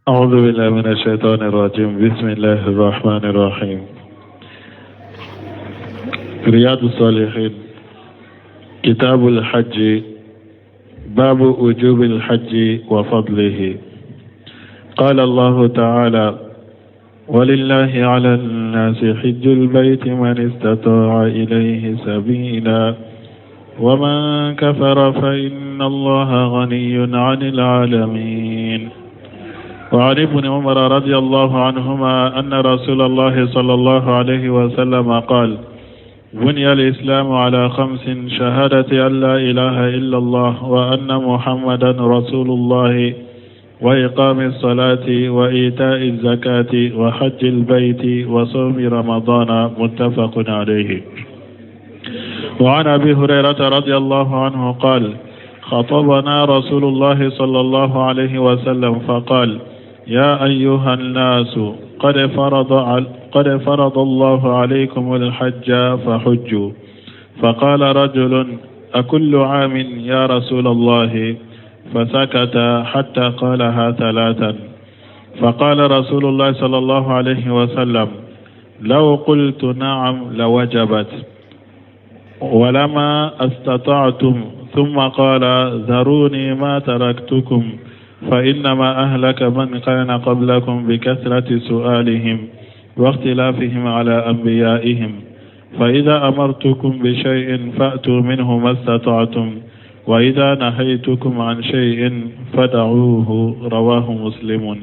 أعوذ بالله من الشيطان الرجيم بسم الله الرحمن الرحيم رياض الصالحين كتاب الحج باب وجوب الحج وفضله قال الله تعالى ولله على الناس حج البيت من استطاع إليه سبيلا ومن كفر فإن الله غني عن العالمين وعن ابن عمر رضي الله عنهما أن رسول الله صلى الله عليه وسلم قال بني الإسلام على خمس شهادة أن لا إله إلا الله وأن محمدا رسول الله وإقام الصلاة وإيتاء الزكاة وحج البيت وصوم رمضان متفق عليه وعن أبي هريرة رضي الله عنه قال خطبنا رسول الله صلى الله عليه وسلم فقال يا أيها الناس قد فرض, قد فرض الله عليكم الحج فحجوا فقال رجل أكل عام يا رسول الله فسكت حتى قالها ثلاثا فقال رسول الله صلى الله عليه وسلم لو قلت نعم لوجبت ولما استطعتم ثم قال ذروني ما تركتكم فإنما أهلك من كان قبلكم بكثرة سؤالهم واختلافهم على أنبيائهم فإذا أمرتكم بشيء فأتوا منه ما استطعتم وإذا نهيتكم عن شيء فدعوه رواه مسلم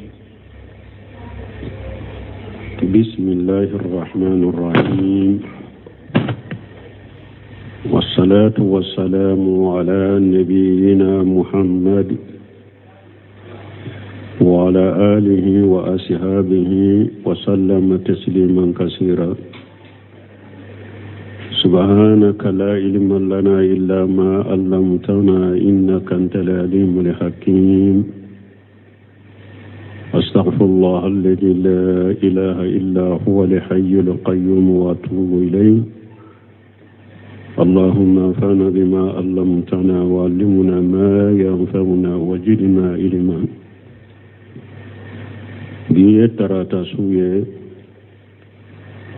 بسم الله الرحمن الرحيم والصلاة والسلام على نبينا محمد وعلى آله وأصحابه وسلم تسليما كثيرا سبحانك لا علم لنا إلا ما علمتنا إنك أنت العليم الحكيم أستغفر الله الذي لا إله إلا هو الحي القيوم وأتوب إليه اللهم انفعنا بما علمتنا وعلمنا ما ينفعنا وزدنا علما bi ye tarata su ye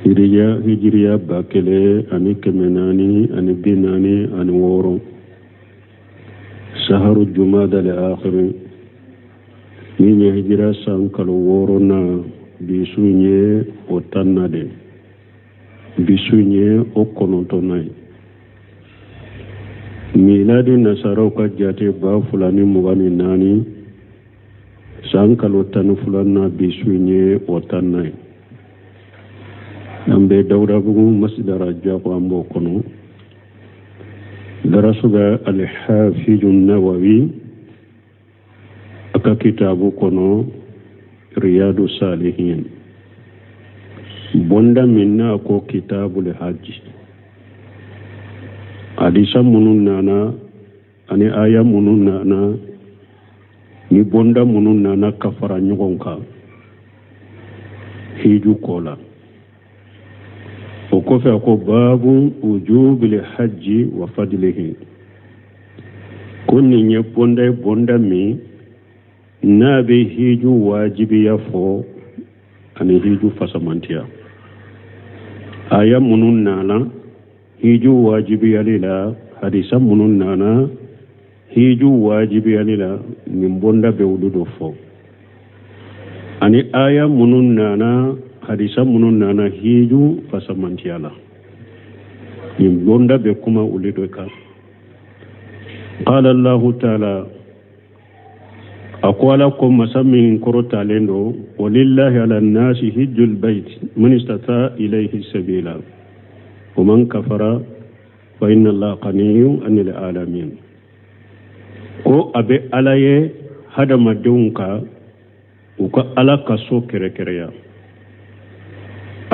hijiriya 1446 saharu jumada le akhiri min ye hijira san kalo wɔɔrɔnan bi su ye o tanna de bi su ye o kɔnɔntɔnnan ye miladi nasaraw ka jate 2024 san kalo 12nan bi su ye o tanna ye an bɛ dawudabugu masidara jako an b'o kɔnɔ darasu bɛ alihafiju nawawi a ka kitabu kɔnɔ riyadu salihin bonda min n'a ko kitabul hajji hadisa minnu nana ani aya minnu nana ni bonda minnu nana ka fara ɲɔgɔn kan hiju ko la o kɔfɛ a ko babu wujubil hajji wa fadlihi ko nin ye bonda ye bonda min n'a bɛ hiju wajibiya fɔ ani hiju fasamantiya aya minnu nana hiju wajibiyali la hadisa minnu nana hiju wajibiyali la nin bonda bɛ olu do fɔ ani aya minnu nana hadisa minnu nana hiju fasamantiya la nin bonda bɛ kuma olu de kan qala allahu taala a ko ala ko masa min kɔrɔtalen don walillahi ala nasi hijjul bayt man istata ilayhi sabila wa man kafara fa inna allaha ganiyun anil alamin ko a bɛ ala ye hadamadenw kan u ka ala ka so kɛrɛkɛrɛya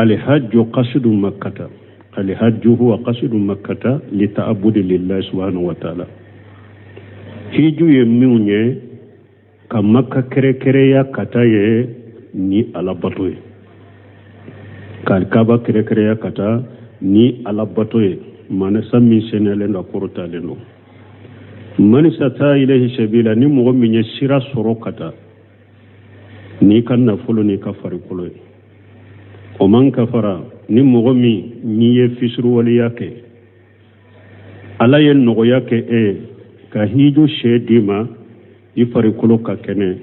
alihajju kasidu makkata alihajju huwa kasidu makkata lita'abudi lillahi subhanahu wa ta'ala hiju ye minnu ye ka makka kɛrɛkɛrɛya ka taa ye ni alabato ye ka kaba kɛrɛkɛrɛya ka taa ni alabato ye masa min seniyalen don a kɔrɔtalen don man istata ilayhi sabila ni mɔgɔ min ye sira sɔrɔ ka taa N'i ka nafolo n'i ka farikolo ye. O man kafara, ni mɔgɔ min n'i ye fisuruwaleya kɛ, Ala ye nɔgɔya kɛ e ye ka hiju sɛ d'i ma, i farikolo ka kɛnɛ,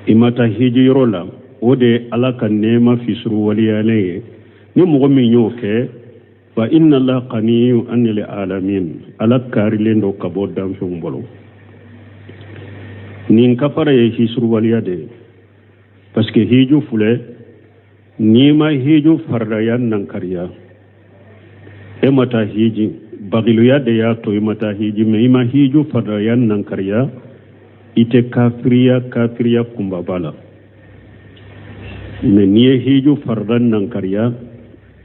i ma taa hiji yɔrɔ la, o de ye Ala ka nɛɛma fisuruwaleyalen ye. Ni mɔgɔ min y'o kɛ, fa inna Allah ganiyun anil alamin, Ala karilen don ka bɔ danfɛnw bolo. Nin kafara ye hisuruwaleya de ye, parce que hiju filɛ, n'i ma hiju faridaya nankariya, e ma taa hiji, bagiluya de y'a to i ma taa hiji, mais i ma hiju faridaya nankariya, i tɛ kafiriya kafiriya kunbaba la. Mais n'i ye hiju farida nankariya,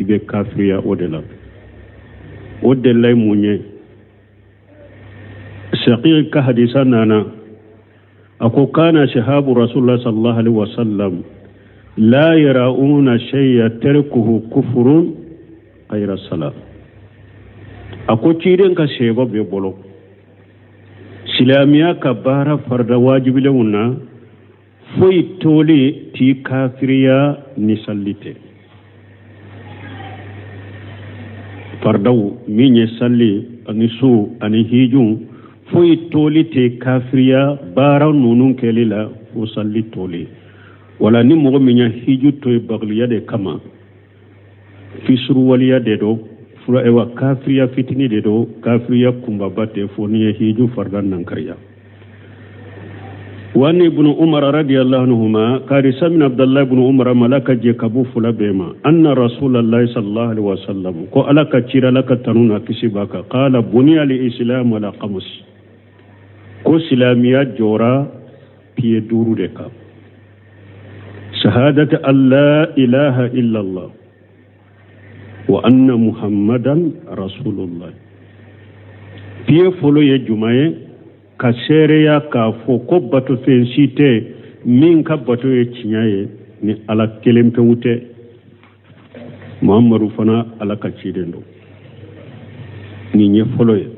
i bɛ kafiriya o de la. O delila ye mun ye? Shaqiq ka hadisa nana, a ko kana sahabu rasulullah sallallahu alaihi wasallam la yara'una shay'a tarkuhu kufrun ghayra salat. A ko ciden ka seba bɛ bolo silamɛya ka baara farida wajibilenw na, foyi toli t'i kafiriya ni salli tɛ. Faridaw min ye salli ani sun ani hiju, foyi toli tɛ kafiriya baara ninnu kɛli la fo salli toli. Wala ni mɔgɔ min ye hiju to ye bagiliya de kama, fisuruwaleya de don, fura ewa kafiriya fitini de don, kafiriya kunbaba tɛ, fo n'i ye hiju farida nankariya. Wa ni ibnu umar radiyallahu anhuma, kari samina Abdallah ibnu Umar, malaka je kabu fula bɛɛ ma, anna rasulallahi sallallahu alaihi wasallam, ko Ala ka cira, Ala ka tanu na kisi b'a kan, qala buniya al islam ala khams, ko silamiya jɔra piye 5 de kan: shahadati an la ilaha illallah wa anna muhammadan rasulullah. Piye fɔlɔ ye jumɛn ye? Ka seereya k'a fɔ ko batofɛn si tɛ min ka bato ye tiɲɛ ye ni Ala kelen pewu tɛ, Muhammadu fana Ala ka ciden don. Nin ye fɔlɔ ye.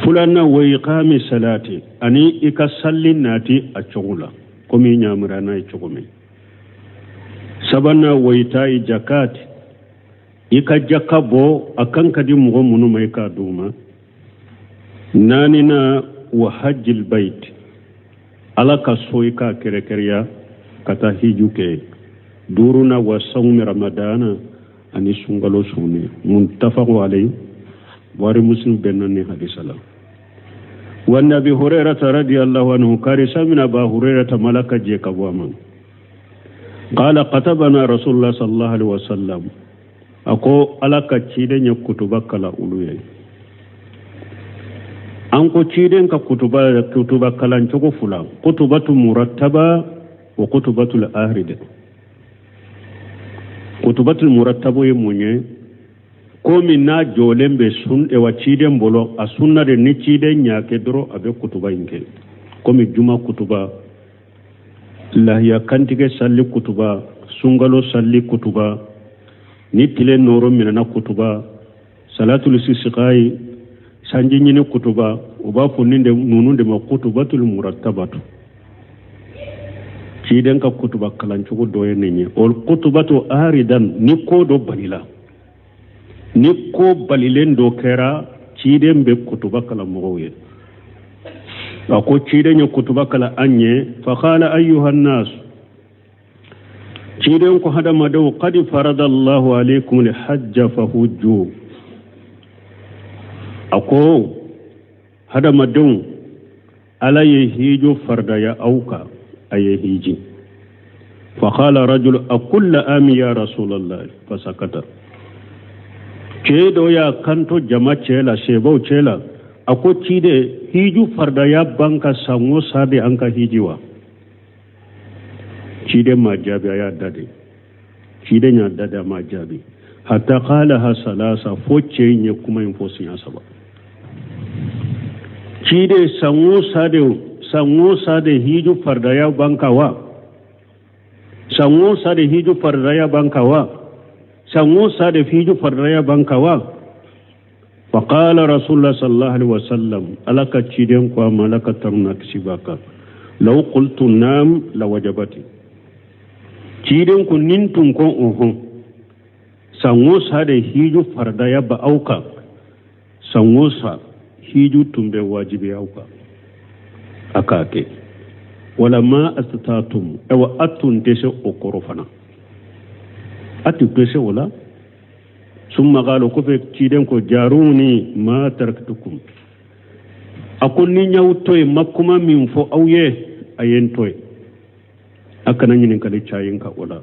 Filanan, wa iqami salati, ani i ka salli nati a cogo la komi i ɲamura n'a ye cogo min. Sabanan, wa ita'i jakati, i ka jaka bɔ a kan ka di mɔgɔ minnu ma, i k'a d'u ma. Naaninan, wa hajjil bait, Ala ka so i k'a kɛrɛkɛrɛya ka taa hiju kɛ. Duurunan, wa sawmi ramadana, ani sunkalo sunni. Muttafaqu alayhi, Buhari Muslim bɛnna ni hadisa la. Wa nabi Hurairata radiyallahu anhu, kari samina ba Hurairata, malaka je ka bɔ a ma, qala katabana rasulullah sallallahu alaihi wasallam, a ko Ala ka ciden ye kutuba kala olu ye. An ko ciden ka kutuba kalan cogo fila: kutubatu murattaba wa kutubatul ahrid. Kutubatul murattaba ye mun ye? Komi n'a jɔlen bɛ sun ewa ciden bolo, a sunna de ni ciden y'a kɛ dɔrɔn, a bɛ kutuba in kɛ, komi juma kutuba, lahiya kantigɛ salli kutuba, sunkalo salli kutuba, ni tile nɔrɔ minɛna kutuba, salatul istisqai, sanji ɲini kutuba. U b'a fɔ nin de ninnu de ma kutubatul murattabatu. Ciden ka kutuba kalancogo dɔ ye nin ye. O kutubatu aridan, ni ko dɔ balila, ni ko balilen dɔ kɛra, ciden bɛ kutuba kalan mɔgɔw ye. A ko ciden ye kutuba kalan an ye, faqala ayyuhan nas, ciden ko hadamadenw, qad faradallahu alaykum alhajja fahujju. A ko hadamadenw, Ala ye hiju faridaya aw kan, a ye hiji. Faqala rajul a kulla ami ya rasulallah, fasakata. Cɛ dɔ y'a kanto jama cɛ la, sebaw cɛ la, a ko ciden, hiju faridaya ban ka san o san de an ka hiji wa? Ciden ma jaabi, a y'a dade. Ciden y'a dade, a ma jaabi, hatta qalaha salasa, fo cɛ in ye kuma in fɔ siɲɛ saba. Ciden, san o san de, san o san de hiju faridaya ban ka wa? San o san de hiju faridaya ban ka wa? San o san de hiju faridaya ban ka wa? Faqala rasulullah sallallahu alaihi wasallam, Ala ka ciden ko a ma, Ala ka tanu na kisi b'a kan, Law qultu naam la wajabati. Ciden ko nin tun ko ohon san o san de hiju faradaya ba aw kan, san o san hiju tun bɛ wajibiya aw kan a k'a kɛ. Wala ma astatatum, awa a tun tɛ se o kɔrɔ fana, a tun tɛ se o la. Summa qala, kɔfɛ ciden ko zaruni ma taraktukum, a ko ni n y'aw to yen, ma kuma min fɔ aw ye, a ye n to yen, a kana ɲininkali caya n kan o la.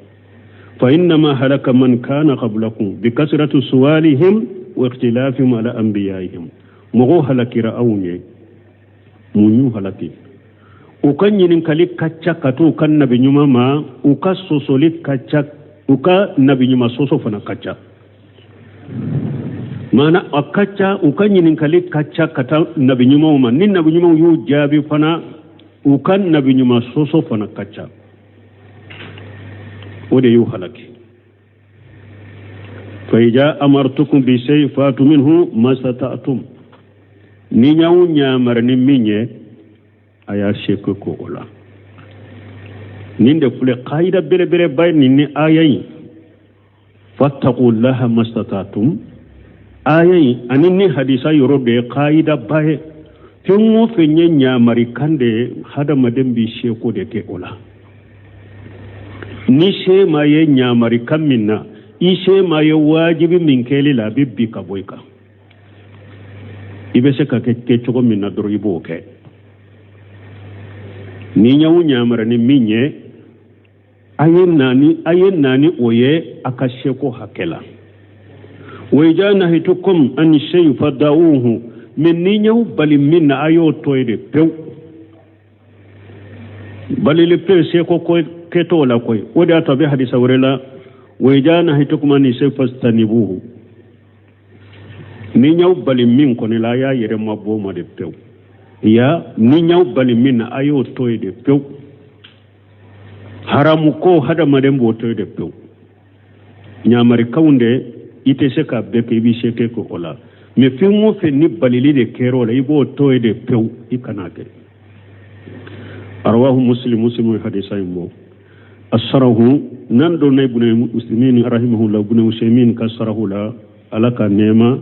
Fa innama halaka man kana qablakum bi kasrati suwalihim wa ikhtilafihim ala anbiyaihim. Mɔgɔw halakira aw ɲɛ, mun y'u halaki? U ka ɲininkali ka ca ka t'u ka nabi ɲuman ma, u ka sɔsɔli ka ca, u ka nabi ɲuman sɔsɔ fana ka ca. Maana a ka ca, u ka ɲininkali ka ca ka taa nabi ɲumanw ma, ni nabi ɲumanw y'u jaabi fana, u ka nabi ɲuman sɔsɔ fana ka ca. O de y'u halaki. Fa iza amartukum bi shay fatu minhu mastata'tum, ni n y'aw ɲamari ni min ye, a y'a seko kɛ o la. Nin de filɛ kayida belebeleba ye nin ni aya in, fattaqullaha mastata'tum. Aya in ani ni hadisa yɔrɔ de ye kayidaba ye. Fɛn o fɛn ye ɲamari kan de ye, hadamaden b'i seko de kɛ o la. Ni se ma ye ɲamari kan min na, i se ma ye wajibi min kɛli la, a bɛ bin ka bɔ i kan. I bɛ se ka kɛ cogo min na dɔrɔn, i b'o kɛ. Ni n y'aw ɲamari ni min ye, a ye na ni a ye na ni o ye a ka seko hakɛ la. Wa iza nahitukum an shay fada'uhu, mais ni n y'aw bali min na, a y'o to yen de pewu. Balili pewu seko ko kɛtɔ la koyi. O de y'a to a bɛ hadisa wɛrɛ la, wa iza nahitukum an shay fastanibuhu, ni n y'aw bali min kɔni la, a y'a yɛrɛ mabɔ o ma de pewu. Ya ni n y'aw bali min na, a y'o to yen de pewu. Haramu ko hadamaden b'o to yen de pewu. Ɲamarikanw de i tɛ se k'a bɛɛ kɛ, i b'i se kɛ o la. Mais fɛn o fɛn ni balili de kɛra o la, i b'o to yen de pewu, i kan'a kɛ. Rawahu Muslim, Muslim ye hadisa in bɔ. Asarahu nan donna Ibn Usaimin rahimahullah, Ibn Usaimin ka sarahu la, Ala ka nɛɛma,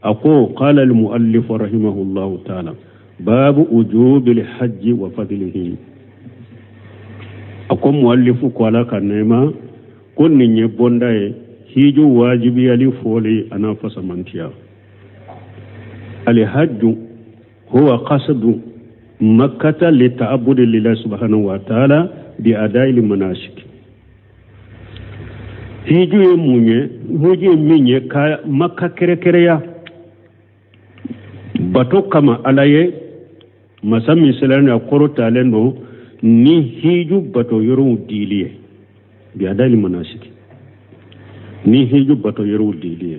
a ko qala al muallif rahimahullahu taala babu wujubil hajji wa fadlihi. A ko muallifu ko Ala ka nɛɛma, ko nin ye bonda ye hiju wajibiyali fɔli a n'a fasamantiya. Alhajju huwa qasdu makkata li ta'abbudi lillahi subhanahu wa ta'ala bi ada'il manasik. Hiju ye mun ye? Hiju ye min ye, ka Makka kɛrɛkɛrɛya bato kama Ala ye, masa min selen a kɔrɔtalen don, ni hiju bato yɔrɔw dili ye, bi ada'il manasik, ni hiju bato yɔrɔw dili ye.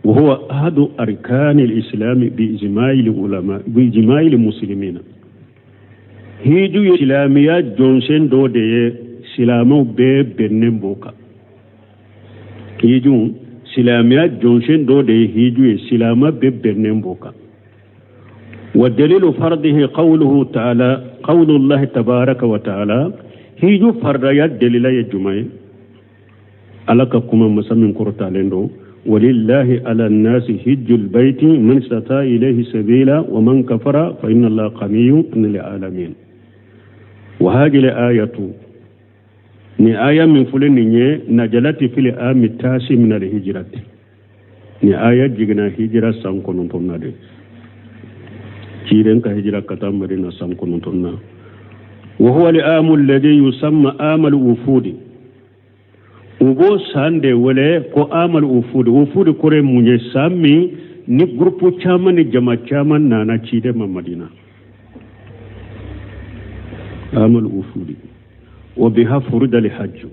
Wa huwa ahadu arkanil islami bi ijma'il ulama bi ijma'il muslimina. Hiju ye silamɛya jɔnsen dɔ de ye, silamɛw bɛɛ bɛnnen b'o kan. Hiju silamɛya jɔnsen dɔ de ye hiju ye, silamɛ bɛɛ bɛnnen b'o kan. Wa dalilu fardihi qawluhu ta'ala, qawlullahi tabaraka wa ta'ala. Hiju fardaya delila ye jumɛn ye? Ala ka kuma, masa min kɔrɔtalen don, walillahi ala nnasi hijjul bayti man istata ilayhi sabila wa man kafara fa inna allaha ghaniyun anil alamin. Wa hadhihi ayatu, ni aya min filɛ nin ye, najalati fil ami tasi min al hijrati, ni aya jiginna hijira san 9 na de, ciden ka hijira ka taa Madina san 9 na. Wa huwa al amu alladhi yusamma amal wufudi, u b'o san de wele ko amal wufudi. Wufudi kɔrɔ ye mun ye? San min ni gurupu caman ni jama caman nana ciden ma Madina, amal wufudi. Wa biha furida al hajj,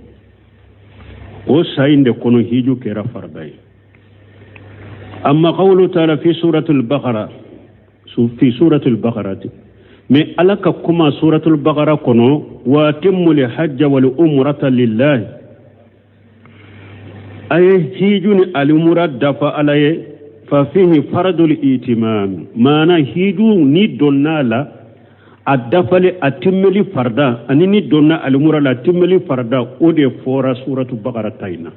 o san in de kɔnɔ hiju kɛra farida ye. Amma qawlu ta'ala fi suratul baqara, fi suratul baqarati, mais Ala ka kuma suratul baqara kɔnɔ, wa atimmu li hajja wal umrata lillahi, a ye hiju ni alimura dafa Ala ye. Fa fihi faradul itimam, maana hiju ni donna la, A dafali, a timmeli farida, ani ni donna alimura la, a timmeli farida, o de fɔra suratu bakara ta in na.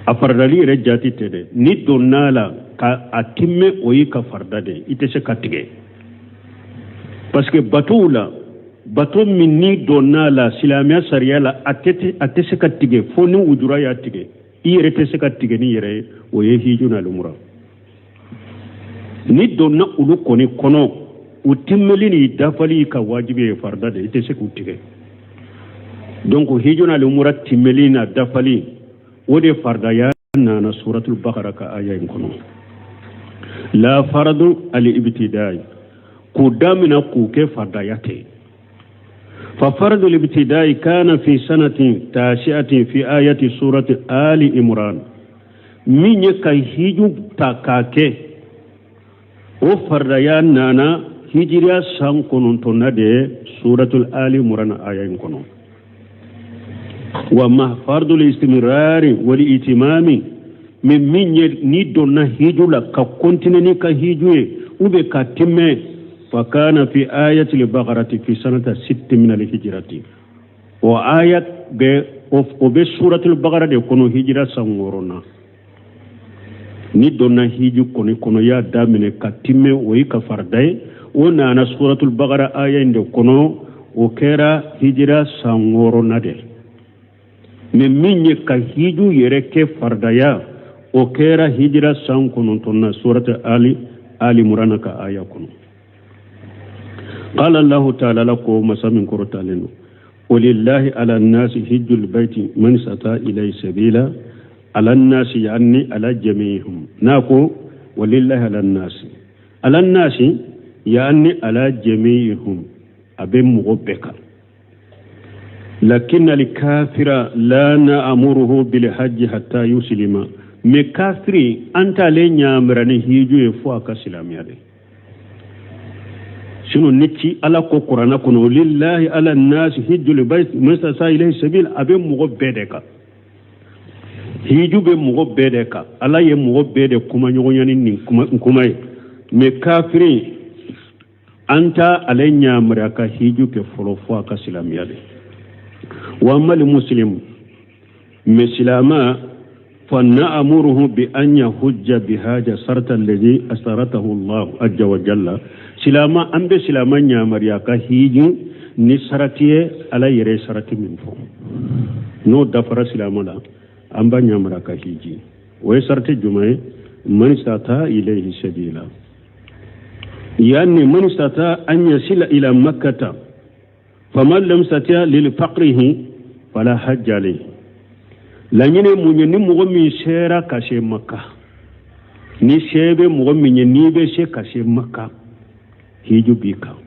A faridali yɛrɛ jati tɛ dɛ, ni donna la ka a timme, o y'i ka farida de, i tɛ se ka tigɛ, parce que batow la, bato min ni donna la silamɛya sariya la, a tɛ se ka tigɛ fo ni ujura y'a tigɛ. I yɛrɛ tɛ se ka tigɛ ni yɛrɛ ye. O ye hiju na lumura. Ni donna olu kɔni kɔnɔ, u timmeli ni dafali ka wajibi ye, farida de, i tɛ se k'u tigɛ. Donc hiju na lumura timmeli na dafali, o de faridaya nana suratul bakara ka aya in kɔnɔ. La faradu al ibtidai, k'u damina k'u kɛ faridaya tɛ. Fa faradu libtidai kana fi sanatin tashi'atin fi ayati surati Ali Imran. Min ye ka hiju ta k'a kɛ, o faridaya nana hijiriya san 9nan de, suratul Ali Imran aya in kɔnɔ. Wa ma fardul istimrari wal itimami, min ye ni donna hiju la ka continuer ni ka hiju ye ou bien ka timmɛ, fa kana fi ayatil baqarati fi sanata sitti min alhijrati. O aya bɛ, o bɛ suratul baqara de kɔnɔ, hijira san 6nan. Ni donna hiju kɔni kɔnɔ, y'a daminɛ ka timmɛ, o ye ka farida ye. O nana suratul baqara aya in de kɔnɔ, o kɛra hijira san 6nan de. Mais min ye ka hiju yɛrɛ kɛ faridaya, o kɛra hijira san 9nan, surat Ali Imran ka aya kɔnɔ. Qala Allahu ta'ala, la ko masa min kɔrɔtalen don: walillahi ala nasi hijjul baiti man sata ilayhi sabila. Ala nasi yani ala jamihum. N'a ko walillahi ala nasi, ala nasi yani ala jamihum, a bɛ mɔgɔ bɛɛ kan. Lakin alkafira la na'muruhu bil hajji hatta yuslima. Mais kafiri, an t'ale ɲamira ni hiju ye fo a ka silamɛya de. Sinon ni ci Ala ko kuranna kɔnɔ: lillahi ala nasi hijjul bayt man istata ilayhi sabil, a bɛ mɔgɔ bɛɛ de kan. Hiju bɛ mɔgɔ bɛɛ de kan. Ala ye mɔgɔ bɛɛ de kuma ɲɔgɔnya ni nin kuma ye. Mais kafiri, an t'a ale ɲamira ka hiju kɛ fɔlɔ fo a ka silamɛya de. Wa amma muslim, mais silama, fa na'muruhu bi an yahujja bi haja sarta alladhi asaratahu Allah azza wa jalla. Silama, an bɛ silama ɲamariya ka hiju ni sarati ye, Ala yɛrɛ ye sarati min fɔ. N'o dafara silama la, an b'a ɲamariya ka hiji. O ye sarati jumɛn ye? Man istata ilayhi sabila, yani man istata an yasila ila makkata. Faman lam yastati lil faqrihi fala hajja alayhi. Laɲini mun ye? Ni mɔgɔ min sera ka se Maka, ni se bɛ mɔgɔ min ye, n'i bɛ se ka se Maka, hiju b'i kan.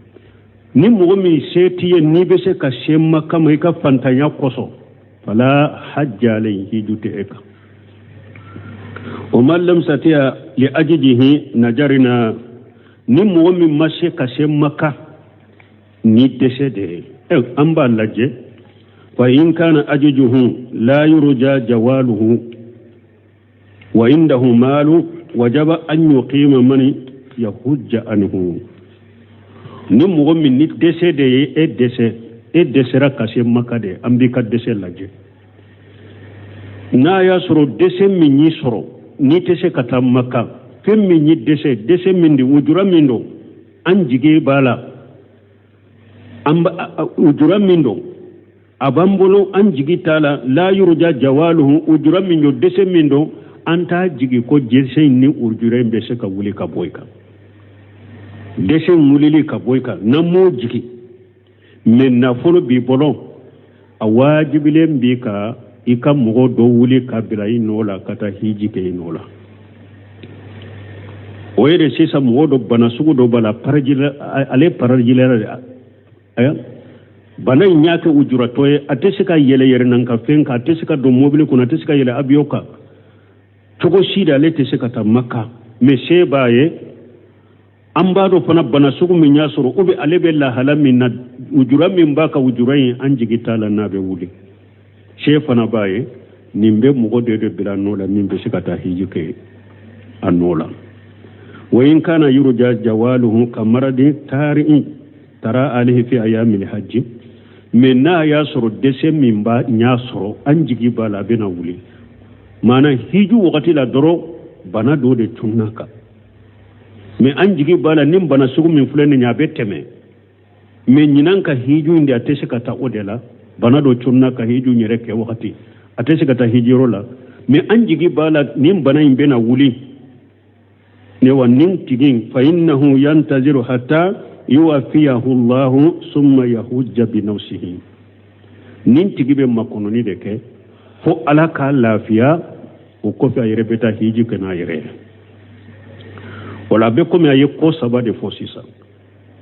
Ni mɔgɔ min se t'i ye, n'i bɛ se ka se Maka ma, i ka fantanya kosɔn, fala hajja alayhi, hiju tɛ e kan. O man lam yastati li ajijihi najarina. Ni mɔgɔ min ma se ka se Maka ni dɛsɛ de ye, an b'a lajɛ. Fa in kana ajijuhu la yurja jawaluhu wa indahu malu, wajaba an yuqima man yahujja anhu. Ni mɔgɔ min ni dɛsɛ de ye e dɛsɛ, e dɛsɛra ka se Maka de, an b'i ka dɛsɛ lajɛ. N'a y'a sɔrɔ dɛsɛ min y'i sɔrɔ, n'i tɛ se ka taa Maka, fɛn min y'i dɛsɛ, dɛsɛ min de, ujura min don, an jigi b'a la, an ujura min don a b'an bolo, an jigi t'a la, la yurja jawaluhu, ujura min don, dɛsɛ min don, an t'a jigi ko dɛsɛ in ni ujura in bɛ se ka wuli ka bɔ i kan. Dɛsɛ in wulili ka bɔ i kan, n'an m'o jigi, mais nafolo b'i bolo, a wajibilen b'i ka i ka mɔgɔ dɔ wuli ka bila i nɔ la ka taa hiji kɛ i nɔ la. O ye de sisan mɔgɔ dɔ, bana sugu dɔ b'a la, ale paralysera de. Aya, bana in y'a kɛ ujuratɔ ye, a tɛ se ka yɛlɛ yɛrɛ ka fɛn kan, a tɛ se ka don mobili kɔnɔ, a tɛ se ka yɛlɛ avion kan cogo si de, ale tɛ se ka taa Maka. Mais se b'a ye, an b'a dɔn fana bana sugu min y'a sɔrɔ, ou bien ale bɛ lahala min na, ujura min b'a ka, ujura in, an jigi t'a la n'a bɛ wuli. Se fana b'a ye, nin bɛ mɔgɔ de bila nɔ la min bɛ se ka taa hiji kɛ a nɔ la. Wa in kana yurja jawaluhu ka maradi tari'in tara alihi fi ayamil hajji. Mais n'a y'a sɔrɔ dɛsɛ min b'a ɲa sɔrɔ, an jigi b'a la a bɛna wuli, maana hiju wagati la dɔrɔn bana dɔ de tunna kan. Mais an jigi b'a la ni bana sugu min filɛ nin ye, a bɛ tɛmɛ. Mais ɲinan ka hiju in de, a tɛ se ka taa o de la. Bana dɔ tunna ka hiju yɛrɛ kɛ wagati, a tɛ se ka taa hijiyɔrɔ la. Mais an jigi b'a la nin bana in bɛna wuli ne wa nin tigi, fa innahu yantaziru hatta yuwafiyahu llahu summa yahujja binafsihi. Nin tigi bɛ makɔnɔni de kɛ fo Ala k'a lafiya, o kɔfɛ a yɛrɛ bɛ taa hiji kɛ n'a yɛrɛ ye. Wala a bɛ komi a ye ko saba de fɔ sisan.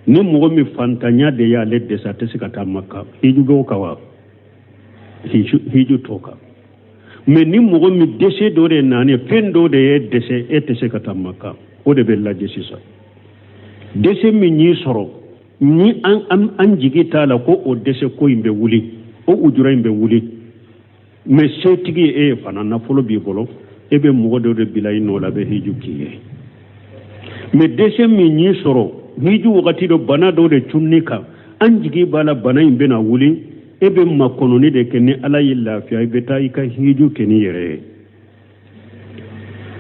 Ni mɔgɔ min fantanya de y'ale dɛsɛ, a tɛ se ka taa Maka, hiju b'o kan wa? Hiju t'o kan. Mais ni mɔgɔ min dɛsɛ dɔ de nana, fɛn dɔ de ye dɛsɛ, e tɛ se ka taa Maka, o de bɛ lajɛ sisan. Dɛsɛ min y'i sɔrɔ, ni an jigi t'a la ko o dɛsɛ ko in bɛ wuli, o ujura in bɛ wuli, mais setigi ye e ye fana, nafolo b'i bolo, e bɛ mɔgɔ dɔ de bila i nɔ la, a bɛ hiju k'i ye. Mais dɛsɛ min y'i sɔrɔ hiju wagati dɔ, bana dɔ de cunni kan, an jigi b'a la bana in bɛna wuli, e bɛ makɔnɔni de kɛ. Ni Ala y'i lafiya, i bɛ taa i ka hiju kɛ n'i yɛrɛ ye.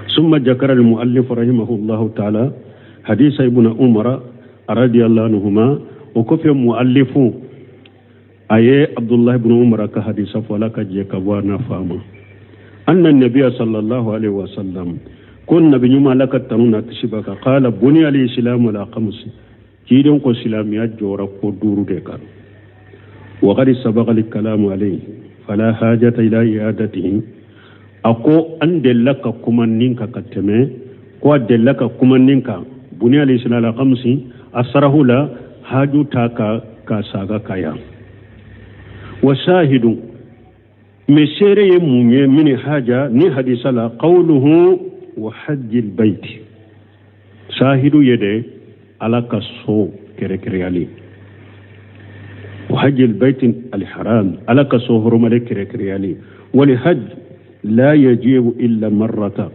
Summa jakara al-muallif rahimahullahu ta'ala hadisa ibn Umar radiyallahu anhuma. O kɔfɛ, muallifu a ye Abdullahi ibn Umar ka hadisa fɔ, Ala ka jɛ ka bɔ a n'a fa ma, anna nabiya sallallahu alaihi wasallam, ko nabi ɲuman, Ala ka tanu na kisi b'a kan, qala buniya al-islamu ala khamsi. Ciden ko silamɛya jɔra ko duuru de kan. Wa qad sabaqa al-kalamu alayhi fala hajata ila i'adatihi. A ko an delila ka kuma nin kan ka tɛmɛ, ko a delila ka kuma nin kan, buniya al-islamu ala khamsi, a sarahu la haju ta ka saga kaya. Wa shahidu, mais seere ye mun ye mini haja ni hadisa la? Qawluhu wa hajjil baiti. Shahidu ye de Ala ka so kɛrɛkɛrɛyali, wa hajjil baiti alharam, Ala ka so horomale kɛrɛkɛrɛyali. Wal hajj la yajibu illa marrata.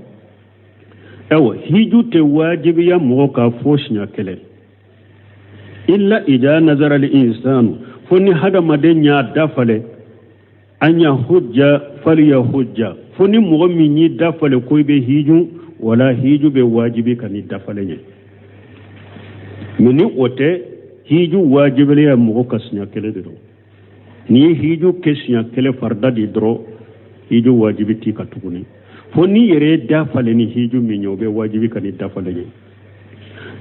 Awa, hiju tɛ wajibiya mɔgɔ ka fo siɲɛ kelen, illa ida nazara al insanu, fo ni hadamaden y'a dafale, an ya hujja faliya hujja, fo ni mɔgɔ min y'i dafale ko i bɛ hiju, wala hiju bɛ wajibi ka n'i dafale ɲɛ. Mais ni o tɛ, hiju wajibiya mɔgɔ ka siɲɛ kelen de don. N'i ye hiju kɛ siɲɛ kelen farida de dɔrɔn, hiju wajibi t'i ka tuguni, fo n'i yɛrɛ ye dafale ni hiju min ye, o bɛ wajibi ka n'i dafale ɲɛ.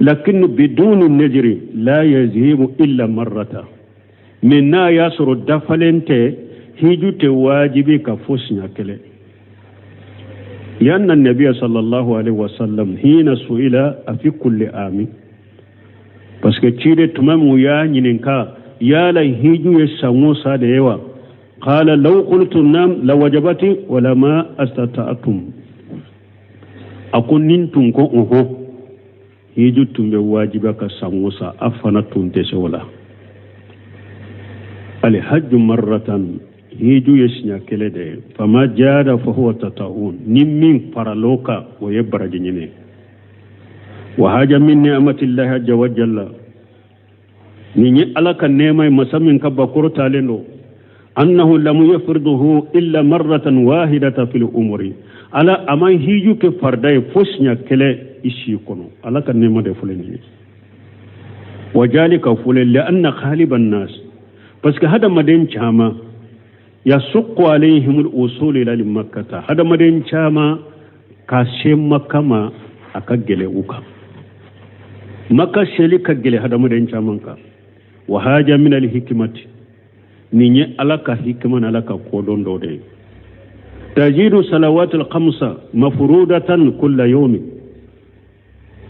Lakin biduni najri la yazibu illa marrata. Mais n'a y'a sɔrɔ dafalen tɛ, hiju tɛ wajibi ka fo siɲɛ kelen. Lianna nabiya sallallahu alaihi wasallam hina su'ila afi kulli ami, parce que cide tuma min u y'a ɲininka yala hiju ye san o san de ye wa, qala law qultu nam la wajabati wala ma astata'tum. A ko nin tun ko ɔhɔn, hiju tun bɛ wajiba ka san o san, a fana tun tɛ se o la. Alhajju marratan, hiju ye siɲɛ kelen de ye. Fama jada fa huwa tata'un, ni min faral'o kan, o ye baraji ɲini. Wa haja min ni'matillahi azza wa jalla, nin ye Ala ka nɛɛma ye, masa min ka bakɔrɔ talen don, annahu lam yafriduhu illa marratan wahidata fil umri. Ala a man hiju kɛ farida ye fo siɲɛ kelen i si kɔnɔ. Ala ka nɛɛma de filɛ nin ye. Wa jalika filɛ lianna khaliban nas, parce que hadamaden caman yasuqu alayhim al-usul ila makkata, hadamaden caman ka se Makka ma, a ka gɛlɛ u kan. Makka seli ka gɛlɛ hadamaden caman kan. Wa haja min al-hikmati, nin ye Ala ka hikima ni Ala ka kodɔn dɔ de ye. Tajidu salawat al-khamsa mafrudatan kulla yawmi.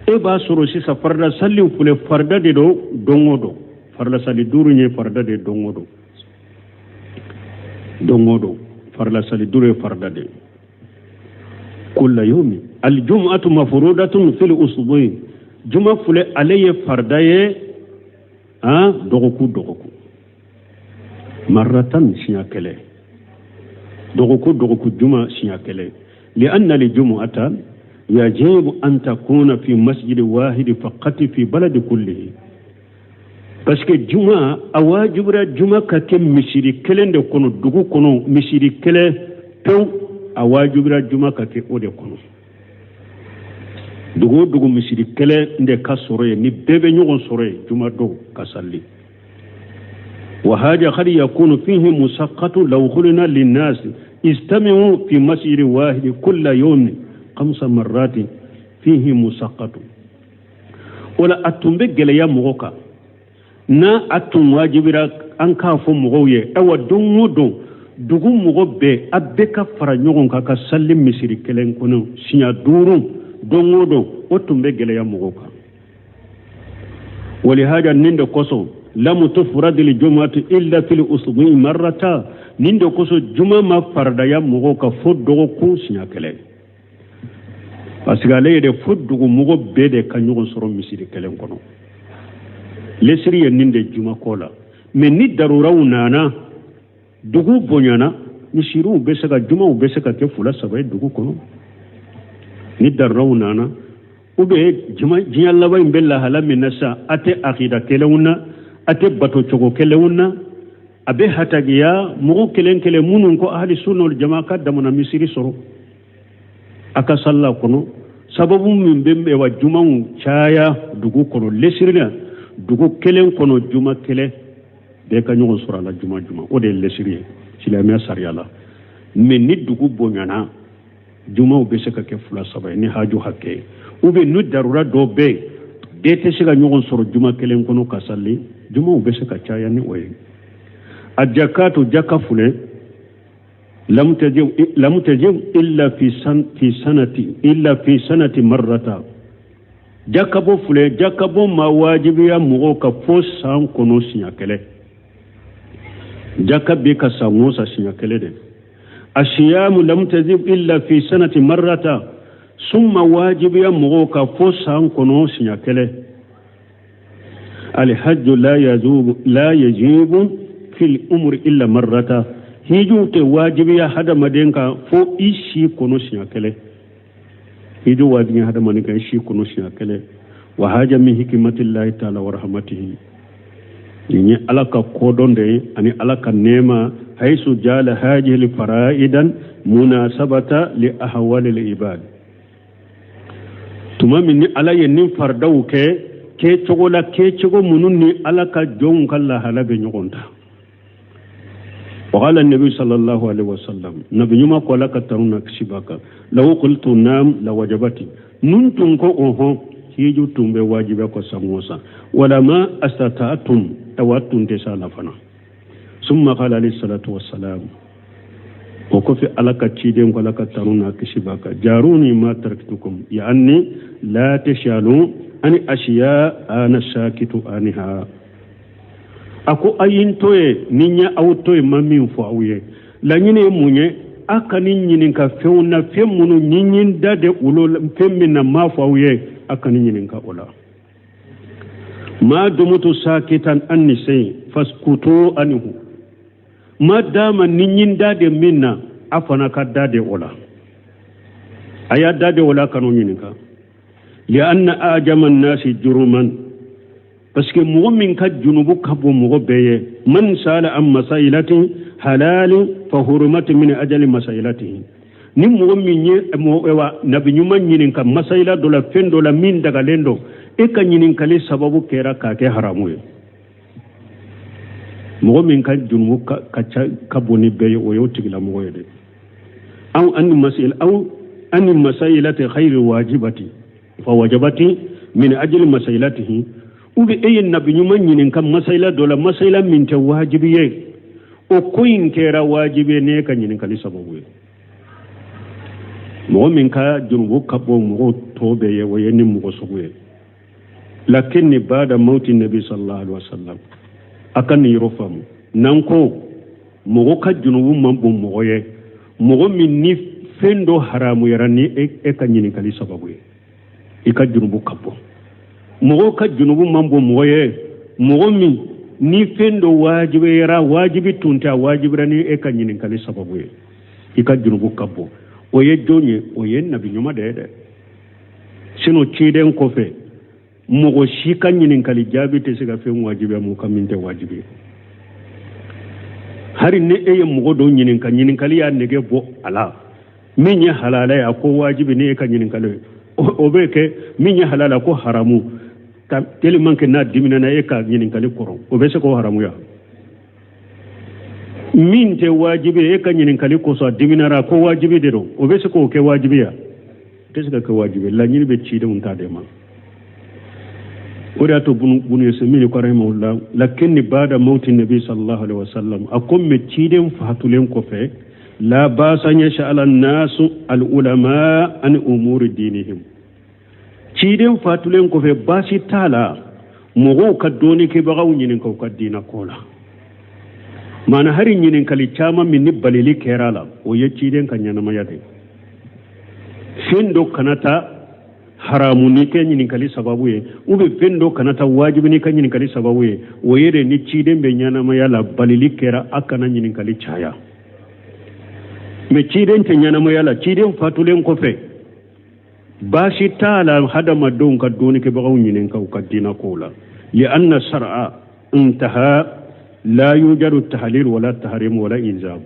E b'a sɔrɔ sisan farida sali filɛ, farida de don don o don. Farida sali duuru ye farida de don o don, don o don farida sali duuru ye farida de kulla yawmi. Aljum'atu mafrudatun fil usbu'i, juma filɛ, ale ye farida ye han dɔgɔkun dɔgɔkun, marratan, siɲɛ kelen, dɔgɔkun dɔgɔkun juma siɲɛ kelen. Li'anna li jumu'ata Yajibu an takuna fi masjidi wahidi faqati fi baladi kullihi. Parce que juma a wajibira juma ka kɛ misiri kelen de kɔnɔ dugu kɔnɔ, misiri kelen pewu, a wajibira juma ka kɛ o de kɔnɔ. Dugu o dugu, misiri kelen de ka sɔrɔ yen ni bɛɛ bɛ ɲɔgɔn sɔrɔ yen juma don ka sali. Wa haja qad yakunu fihi musaqqatu law qulna linnasi istami'u fi masjidi wahidi kulla yawmin khamsa marratin fihi musaqqatu. O la, a tun bɛ gɛlɛya mɔgɔ kan n'a a tun wajibira an k'a fɔ mɔgɔw ye: ayiwa, don o don, dugu mɔgɔ bɛɛ, a bɛɛ ka fara ɲɔgɔn kan ka sali misiri kelen kɔnɔ siɲɛ duuru don o don. O tun bɛ gɛlɛya mɔgɔw kan. Walihaja, nin de kosɔn, lamu tufradil jumatu illa fil usbu'i marrata. Nin de kosɔn juma ma faradaya mɔgɔw kan fo dɔgɔkun siɲɛ kelen, parce que ale ye de fo dugumɔgɔ bɛɛ de ka ɲɔgɔn sɔrɔ misiri kelen kɔnɔ. Lesiri ye nin de juma ko la. Mais ni daruraw nana, dugu bonyana, misiriw bɛ se ka, jumaw bɛ se ka kɛ fila saba ye dugu kɔnɔ ni daruraw nana. Ou bien diɲɛ laban in bɛ lahala min na sisan, a tɛ akida kelenw na, a tɛ bato cogo kelenw na, a bɛ hatagiya mɔgɔ kelen kelen minnu ko ahli sunna wal jama ka damana misiri sɔrɔ a ka salla kɔnɔ. Sababu min bɛ wa jumaw caya dugu kɔnɔ, lesiri la, dugu kelen kɔnɔ juma kelen, bɛɛ ka ɲɔgɔn sɔrɔ a la juma juma, o de ye lesiri ye silamɛya sariya la. Mais ni dugu bonyana, jumaw bɛ se ka kɛ fila saba ye ni haju hakɛ ye. Ou bien ni darura dɔ bɛ yen, bɛɛ tɛ se ka ɲɔgɔn sɔrɔ juma kelen kɔnɔ ka sali, jumaw bɛ se ka caya ni o ye. A jakatu, jaka filɛ, lam tajib illa fi sanati illa fi sanati marrata. Jakabo filɛ, jakabo ma wajibiya mɔgɔw ka fo san kɔnɔ siɲɛ kelen. Jaka bɛ ka san o san siɲɛ kelen de. Asiyamu lam tajib illa fi sanati marrata. Sun ma wajibiya mɔgɔw ka fo san kɔnɔ siɲɛ kelen. Alhajju la yajubu la yajibu fil umri illa marrata. Hiju tɛ wajibiya hadamaden kan fo i si kɔnɔ siɲɛ kelen. Hiju wajibiya hadamaden kan i si kɔnɔ siɲɛ kelen. Wa haja min hikmatillahi ta'ala wa rahmatihi. Nin ye Ala ka kodɔn de ye ani Ala ka nɛɛma, haisu jala hajihi fara'idan munasabata li ahwalil ibad. Tuma min ni Ala ye nin faridaw kɛ kɛcogo la, kɛcogo minnu ni Ala ka jɔnw ka lahala bɛ ɲɔgɔn ta. وقال النبي صلى الله عليه وسلم، nabi ɲuman ko, Ala ka tanu na kisi b'a kan: law qultu naam la wajabati. Nun tun ko ɔhɔn, hiju tun bɛ wajibiya ko san o san. Wala ma astata'tum, awa tun tɛ s'a la fana. Summa qala alayhi salatu wassalam, o kɔfɛ Ala ka ciden ko, Ala ka tanu na kisi b'a kan: zaruni ma taraktukum, yaani la tashalu ani ashiya ana sakitu anha. A ko a ye n to ye ni n ye aw to yen, ma min fɔ aw ye. Laɲini ye mun ye? A ka ni ɲininka fɛnw na, fɛn minnu ni n ye n da de olu fɛn min na, m'a fɔ aw ye, a ka ni ɲininka o la. Ma dumutu sakitan an ni sey faskutu anhu. Ma dama ni n ye n da de min na, a fana ka da de o la, a y'a da de o la, kan'o ɲininka. Lianna ajama nnasi juruman, parce que mɔgɔ min ka junubu ka bon mɔgɔ bɛɛ ye, man sala an masailati halali fa hurumati min ajali masailatihi. Ni mɔgɔ min ye wa nabi ɲuman ɲininka masayila dɔ la, fɛn dɔ la min dagalen don, e ka ɲininkali sababu kɛra k'a kɛ haramu ye. Mɔgɔ min ka junubu ka ca ka bon ni bɛɛ ye, o ye o tigilamɔgɔ ye dɛ. Aw ani masail aw ani masailati khayri wajibati fa wajabati min ajli masailatihi. Ou bien e ye nabi ɲuman ɲininka masayila dɔ la, masayila min tɛ wajibi ye, o ko in kɛra wajibi ye n'e ka ɲininkali sababu ye. Mɔgɔ min ka junubu ka bon mɔgɔw tɔ bɛɛ ye, o ye ni mɔgɔ sugu ye. Lakinni bada mauti nabi sallallahu alaihi wasallam. A ka nin yɔrɔ faamu. N'an ko mɔgɔ ka junubu man bon mɔgɔ ye, mɔgɔ min ni fɛn dɔ haramuyara ni e ka ɲininkali sababu ye, i ka junubu ka bon. Mɔgɔ ka junubu man bon mɔgɔ ye, mɔgɔ min ni fɛn dɔ wajibiyara, wajibi tun tɛ, a wajibira ni e ka ɲininkali sababu ye, i ka junubu ka bon. O ye jɔn ye? O ye nabi ɲuman de ye dɛ. Sinon ciden kɔfɛ mɔgɔ si ka ɲininkali jaabi tɛ se ka fɛn wajibiya mɔgɔ kan min tɛ wajibi ye. Hari ni e ye mɔgɔ dɔ ɲininka, ɲininkali y'a nege bɔ a la, min ye halala ye a ko wajibi, ni e ka ɲininkali ye o bɛ kɛ, min ye halala ko haramu, tellement que n'a diminana e ka ɲininkali kɔrɔ, o bɛ se k'o haramuya. Min tɛ wajibi, e ka ɲininkali kosɔn a diminara ko wajibi de don, o bɛ se k'o kɛ wajibi ya? Tɛ se ka kɛ wajibi. Laɲini bɛ cidenw ta de ma. O de y'a to Bunu Usaymin ko rahimahullah, lakinni bada mawti nabi sallallahu alaihi wasallam, a ko mɛ ciden fatulen kɔfɛ, la basa an yas'ala nasu al ulama an umuri dinihim. Ciden fatulen kɔfɛ baasi t'a la mɔgɔw ka dɔnnikɛbagaw ɲininka u ka diinɛ ko la. Maana hari ɲininkali caman min ni balili kɛra a la, o ye ciden ka ɲɛnamaya de ye. Fɛn dɔ kana taa haramu ni kɛ ɲininkali sababu ye, ou bien fɛn dɔ kana taa wajibi ni ka ɲininkali sababu ye, o ye de ni ciden bɛ ɲɛnamaya la, balili kɛra a kana ɲininkali caya. Mɛ ciden tɛ ɲɛnamaya la, ciden fatulen kɔfɛ baasi t'a la hadamadenw ka dɔnnikɛbagaw ɲininka u ka diinɛ kow la. Lianna sar'a intaha la yujadu tahlil wala tahrim wala inzab,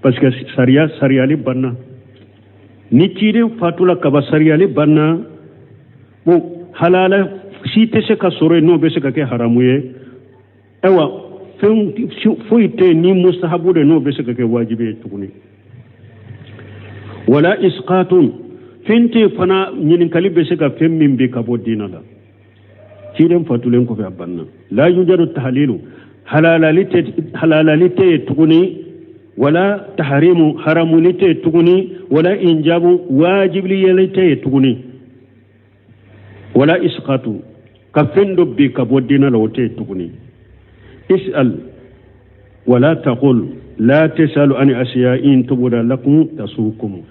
parce que sariya sariyali banna. Ni ciden fatula kaba, sariyali banna. Bon, halala si tɛ se ka sɔrɔ yen n'o bɛ se ka kɛ haramu ye. Ayiwa, fɛn foyi tɛ yen ni mustahabu de n'o bɛ se ka kɛ wajibi ye tuguni. Wala isqatun, fɛn tɛ fana ɲininkali bɛ se ka fɛn min bi ka bɔ diinɛ la. Ciden fatulen kɔfɛ a banna. La yujadu tahlilu, halalali tɛ yen tuguni, wala tahrimu, haramuli tɛ yen tuguni, wala injabu, wajibiliyali tɛ yen tuguni, wala isqatu, ka fɛn dɔ bi ka bɔ diinɛ la, o tɛ yen tuguni. Is'al wala taqul la tasalu an asiya'in tubda lakum tasukum.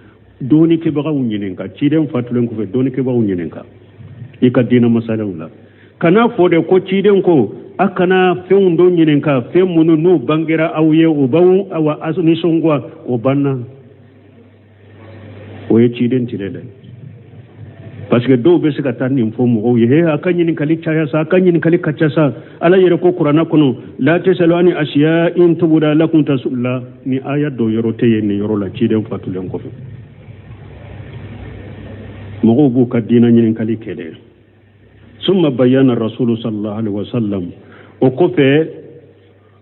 Dɔnnikɛbagaw ɲininka, ciden fatulen kɔfɛ dɔnnikɛbagaw ɲininka i ka diinɛ masalaw la. Kana fɔ de ko ciden ko a kana fɛnw dɔ ɲininka, fɛn minnu n'u bangera aw ye, o b'aw awa nisɔngoya, o banna. O ye ciden tile dɛ, parce que dɔw bɛ se ka taa nin fɔ mɔgɔw ye, he, a ka ɲininkali caya sa, a ka ɲininkali ka ca sa, Ala yɛrɛ ko kuranna kɔnɔ la tasalu ani asiya'in tubda lakum tasula. Ni aya dɔ yɔrɔ tɛ yen nin yɔrɔ la ciden fatulen kɔfɛ. Mɔgɔw b'u ka diinɛ ɲininkali kɛ dɛ. Summa bayyana rasulu sallallahu alaihi wasallam, o kɔfɛ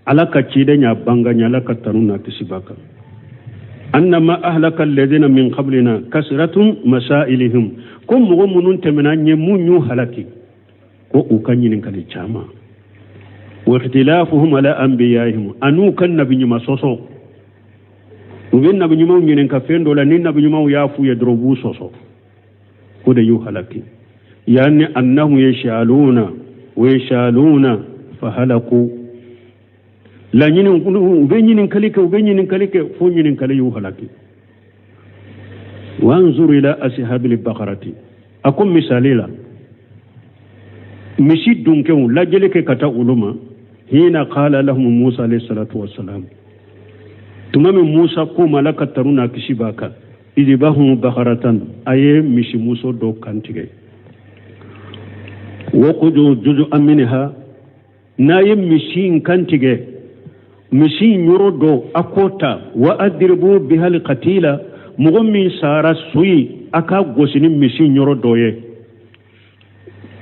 Ala ka ciden y'a banganya, Ala ka tanu n'a kisi b'a kan, annama ahlaka alladhina min qablina kasratun masailihim, ko mɔgɔ minnu tɛmɛna ɲɛ mun y'u halaki, ko u ka ɲininkali caman, wa ikhtilafuhum ala anbiyaihim, an'u ka nabi ɲuman sɔsɔ. U bɛ nabi ɲumanw ɲininka fɛn dɔ la, ni nabi ɲumanw y'a f'u ye dɔrɔn u b'u sɔsɔ, o de y'u halaki. Yani annahum yashaluna wa yashaluna fahalaku. Laɲini u bɛ ɲininkali kɛ, u bɛ ɲininkali kɛ fo ɲininkali y'u halaki. Wanzur ila ashabil bakarati, a ko misali la misi dunkew lajɛli kɛ ka taa olu ma. Hina qala lahum Musa alayhi salatu wassalam, tuma min Musa ko ma, Ala ka tanu n'a kisi b'a kan, idibahum bakaratan, a ye misimuso dɔ kantigɛ, wakudu juzu'an minha, n'a ye misi in kantigɛ, misi in yɔrɔ dɔ a k'o ta, wa adribu bihal qatila, mɔgɔ min sara su in a k'a gosi ni misi in yɔrɔ dɔ ye.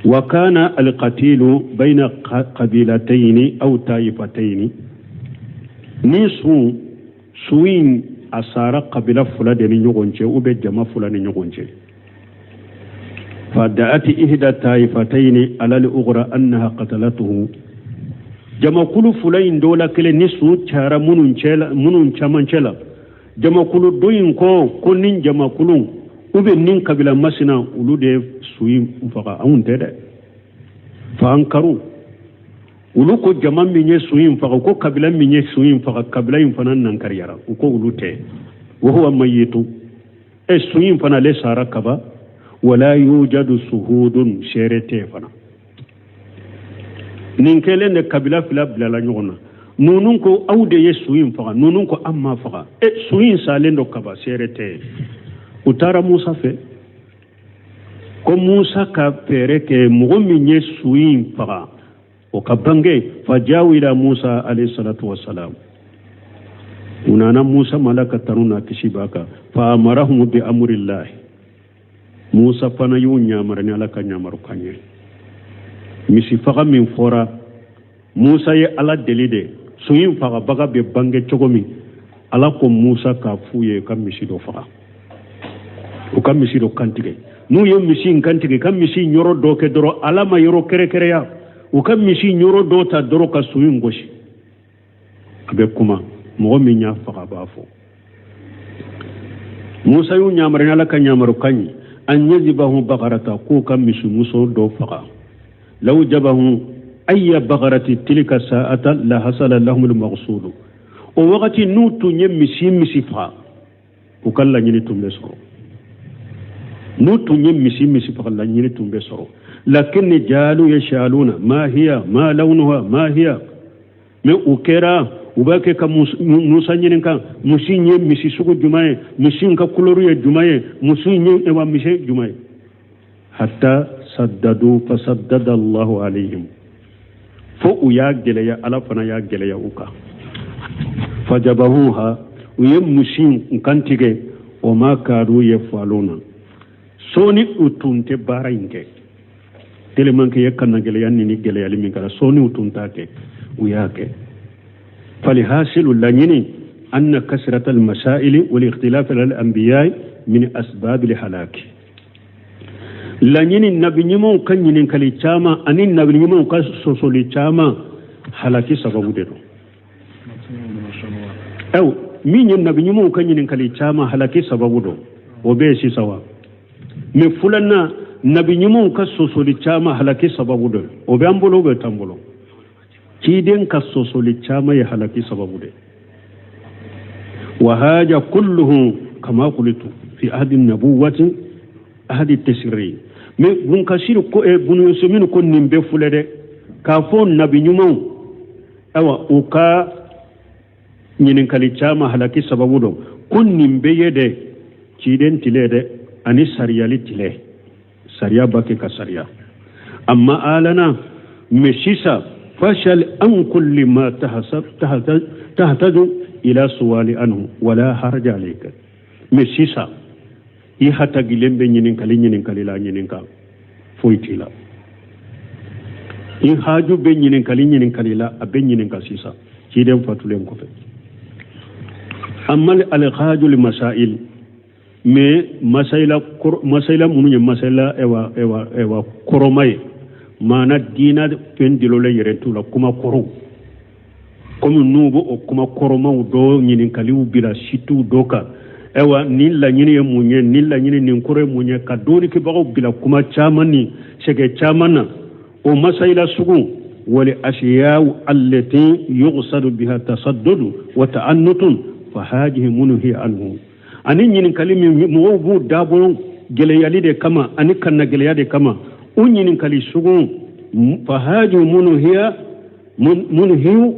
Wa kana alqatilu bayna qabilatayni aw taifataini, ni su in a sara kabila fila de ni ɲɔgɔn cɛ, u bɛ jama fila ni ɲɔgɔn cɛ. Fada'ati ihda taifataini ala al-ukhra annaha qatalatuhu, jamakulu fila in dɔ la kelen ni su cayara minnu camancɛ la, jamakulu dɔ in ko nin jamakulu u bɛ nin kabila masina olu de ye su in faga, anw tɛ dɛ. Fa ankaru, olu ko jama min ye su in faga, ko kabila min ye su in faga, kabila in fana nankariyara, u ko olu tɛ. Wa huwa mayitu, e su in fana ale sara kaba, wala yujadu suhudun, seere tɛ fana. Nin kɛlen de kabila fila bilala ɲɔgɔn na, ninnu ko aw de ye su in faga, ninnu ko an ma faga, e su in salen dɔ kaba, seere tɛ. U taara Musa fɛ. Ko Musa ka fɛɛrɛ kɛ mɔgɔ min ye su in faga o ka bange. Fajawu ila Musa alayhi salatu wasalam, u nana Musa ma, Ala ka tanu n'a kisi b'a kan. Fa amarahum bi amrillahi, Musa fana y'u ɲamara ni Ala ka ɲamarukan ye. Misi faga min fɔra, Musa ye Ala deli de su in fagabaga bɛ bange cogo min. Ala ko Musa k'a f'u ye ka misi dɔ faga, u ka misi dɔ kantigɛ. N'u ye misi in kantigɛ, ka misi yɔrɔ dɔ kɛ dɔrɔn, Ala ma yɔrɔ kɛrɛkɛrɛya, u ka misi yɔrɔ dɔ ta dɔrɔn ka su in gosi, a bɛ kuma, mɔgɔ min y'a faga b'a fɔ. Musa y'u ɲamari ni Ala ka ɲamarukan ye, an yazibahu bagarata, k'u ka misimuso dɔ faga. Law jabahu ayya bagarati tilka sa'ata la hasala lahumul maqsudu. O wagati n'u tun ye misi faga, u ka laɲini tun bɛ sɔrɔ. N'u tun ye misi faga, laɲini tun bɛ sɔrɔ. Lakin jaalu yashaluna ma hiya ma lawnuha ma hiya. Mais u kɛra u b'a kɛ ka Musa ɲininka, misi in ye misi sugu jumɛn ye, misi in ka couleur ye jumɛn ye, misi in ye wa misi jumɛn ye. Hatta saddadu fasaddada Allahu alayhim, fo u y'a gɛlɛya, Ala fana y'a gɛlɛya u kan. Fajabahuha, u ye misi in kantigɛ. O ma kaadu yafaluna, sɔɔni u tun tɛ baara in kɛ tellement que ye kana gɛlɛya ni gɛlɛyali min kɛra, sɔɔni u tun t'a kɛ, u y'a kɛ. Falihasilu, laɲini, anna kasrata almasaili wal ikhtilaf al anbiya min asbab al halak. Laɲini, nabi ɲumanw ka ɲininkali caman ani nabi ɲumanw ka sɔsɔli caman, halaki sababu de don. Aw min ye nabi ɲumanw ka ɲininkali caman halaki sababu don, o bɛ yen sisan wa. Mais filanan, nabi ɲumanw ka sɔsɔli caman halaki sababu don, o bɛ an bolo, o bɛ t'an bolo. Ciden ka sɔsɔli caman ye halaki sababu de. Wa haja kulluhu kama qultu fi ahdi nabuwati ahdi tasiri. Mais Bunkasiri ko Bunu Usaymin ko nin bɛɛ filɛ dɛ, k'a fɔ nabi ɲumanw, ayiwa, u ka ɲininkali caman halaki sababu don, ko nin bɛɛ ye dɛ ciden tile dɛ ani sariyali tile, sariya ba kɛ ka sariya. Amma alana, mais sisan, fashal an kulli ma tahtaju ila suwali anhu wala haraja alayka. Mais sisan i hatagilen bɛ ɲininkali la, ɲininka, foyi t'i la. I haju bɛ ɲininkali la, a bɛ ɲininka sisan ciden fatulen kɔfɛ. Amma alhaju li masail, mais masayila minnu ye masayila ewa ewa ewa kɔrɔma ye, maana diina fɛn dilolen yɛrɛ t'u la, kuma kɔrɔw, komi n'u b'o o kuma kɔrɔmaw dɔ ɲininkaliw bila situw dɔ kan, ayiwa, nin laɲini ye mun ye, nin laɲini nin kɔrɔ ye mun ye, ka dɔɔnikɛbagaw bila kuma caman ni sɛgɛ caman na, o masayila sugu wali asiyaw allati yuqsadu biha tasaddudu wa ta'annutun fa hajihi munhi anhu. Ani ɲininkali min mɔgɔw b'u dabolo gɛlɛyali de kama ani kanna gɛlɛya de kama, o ɲininkali sugu fa hajihi munhiya munhiyu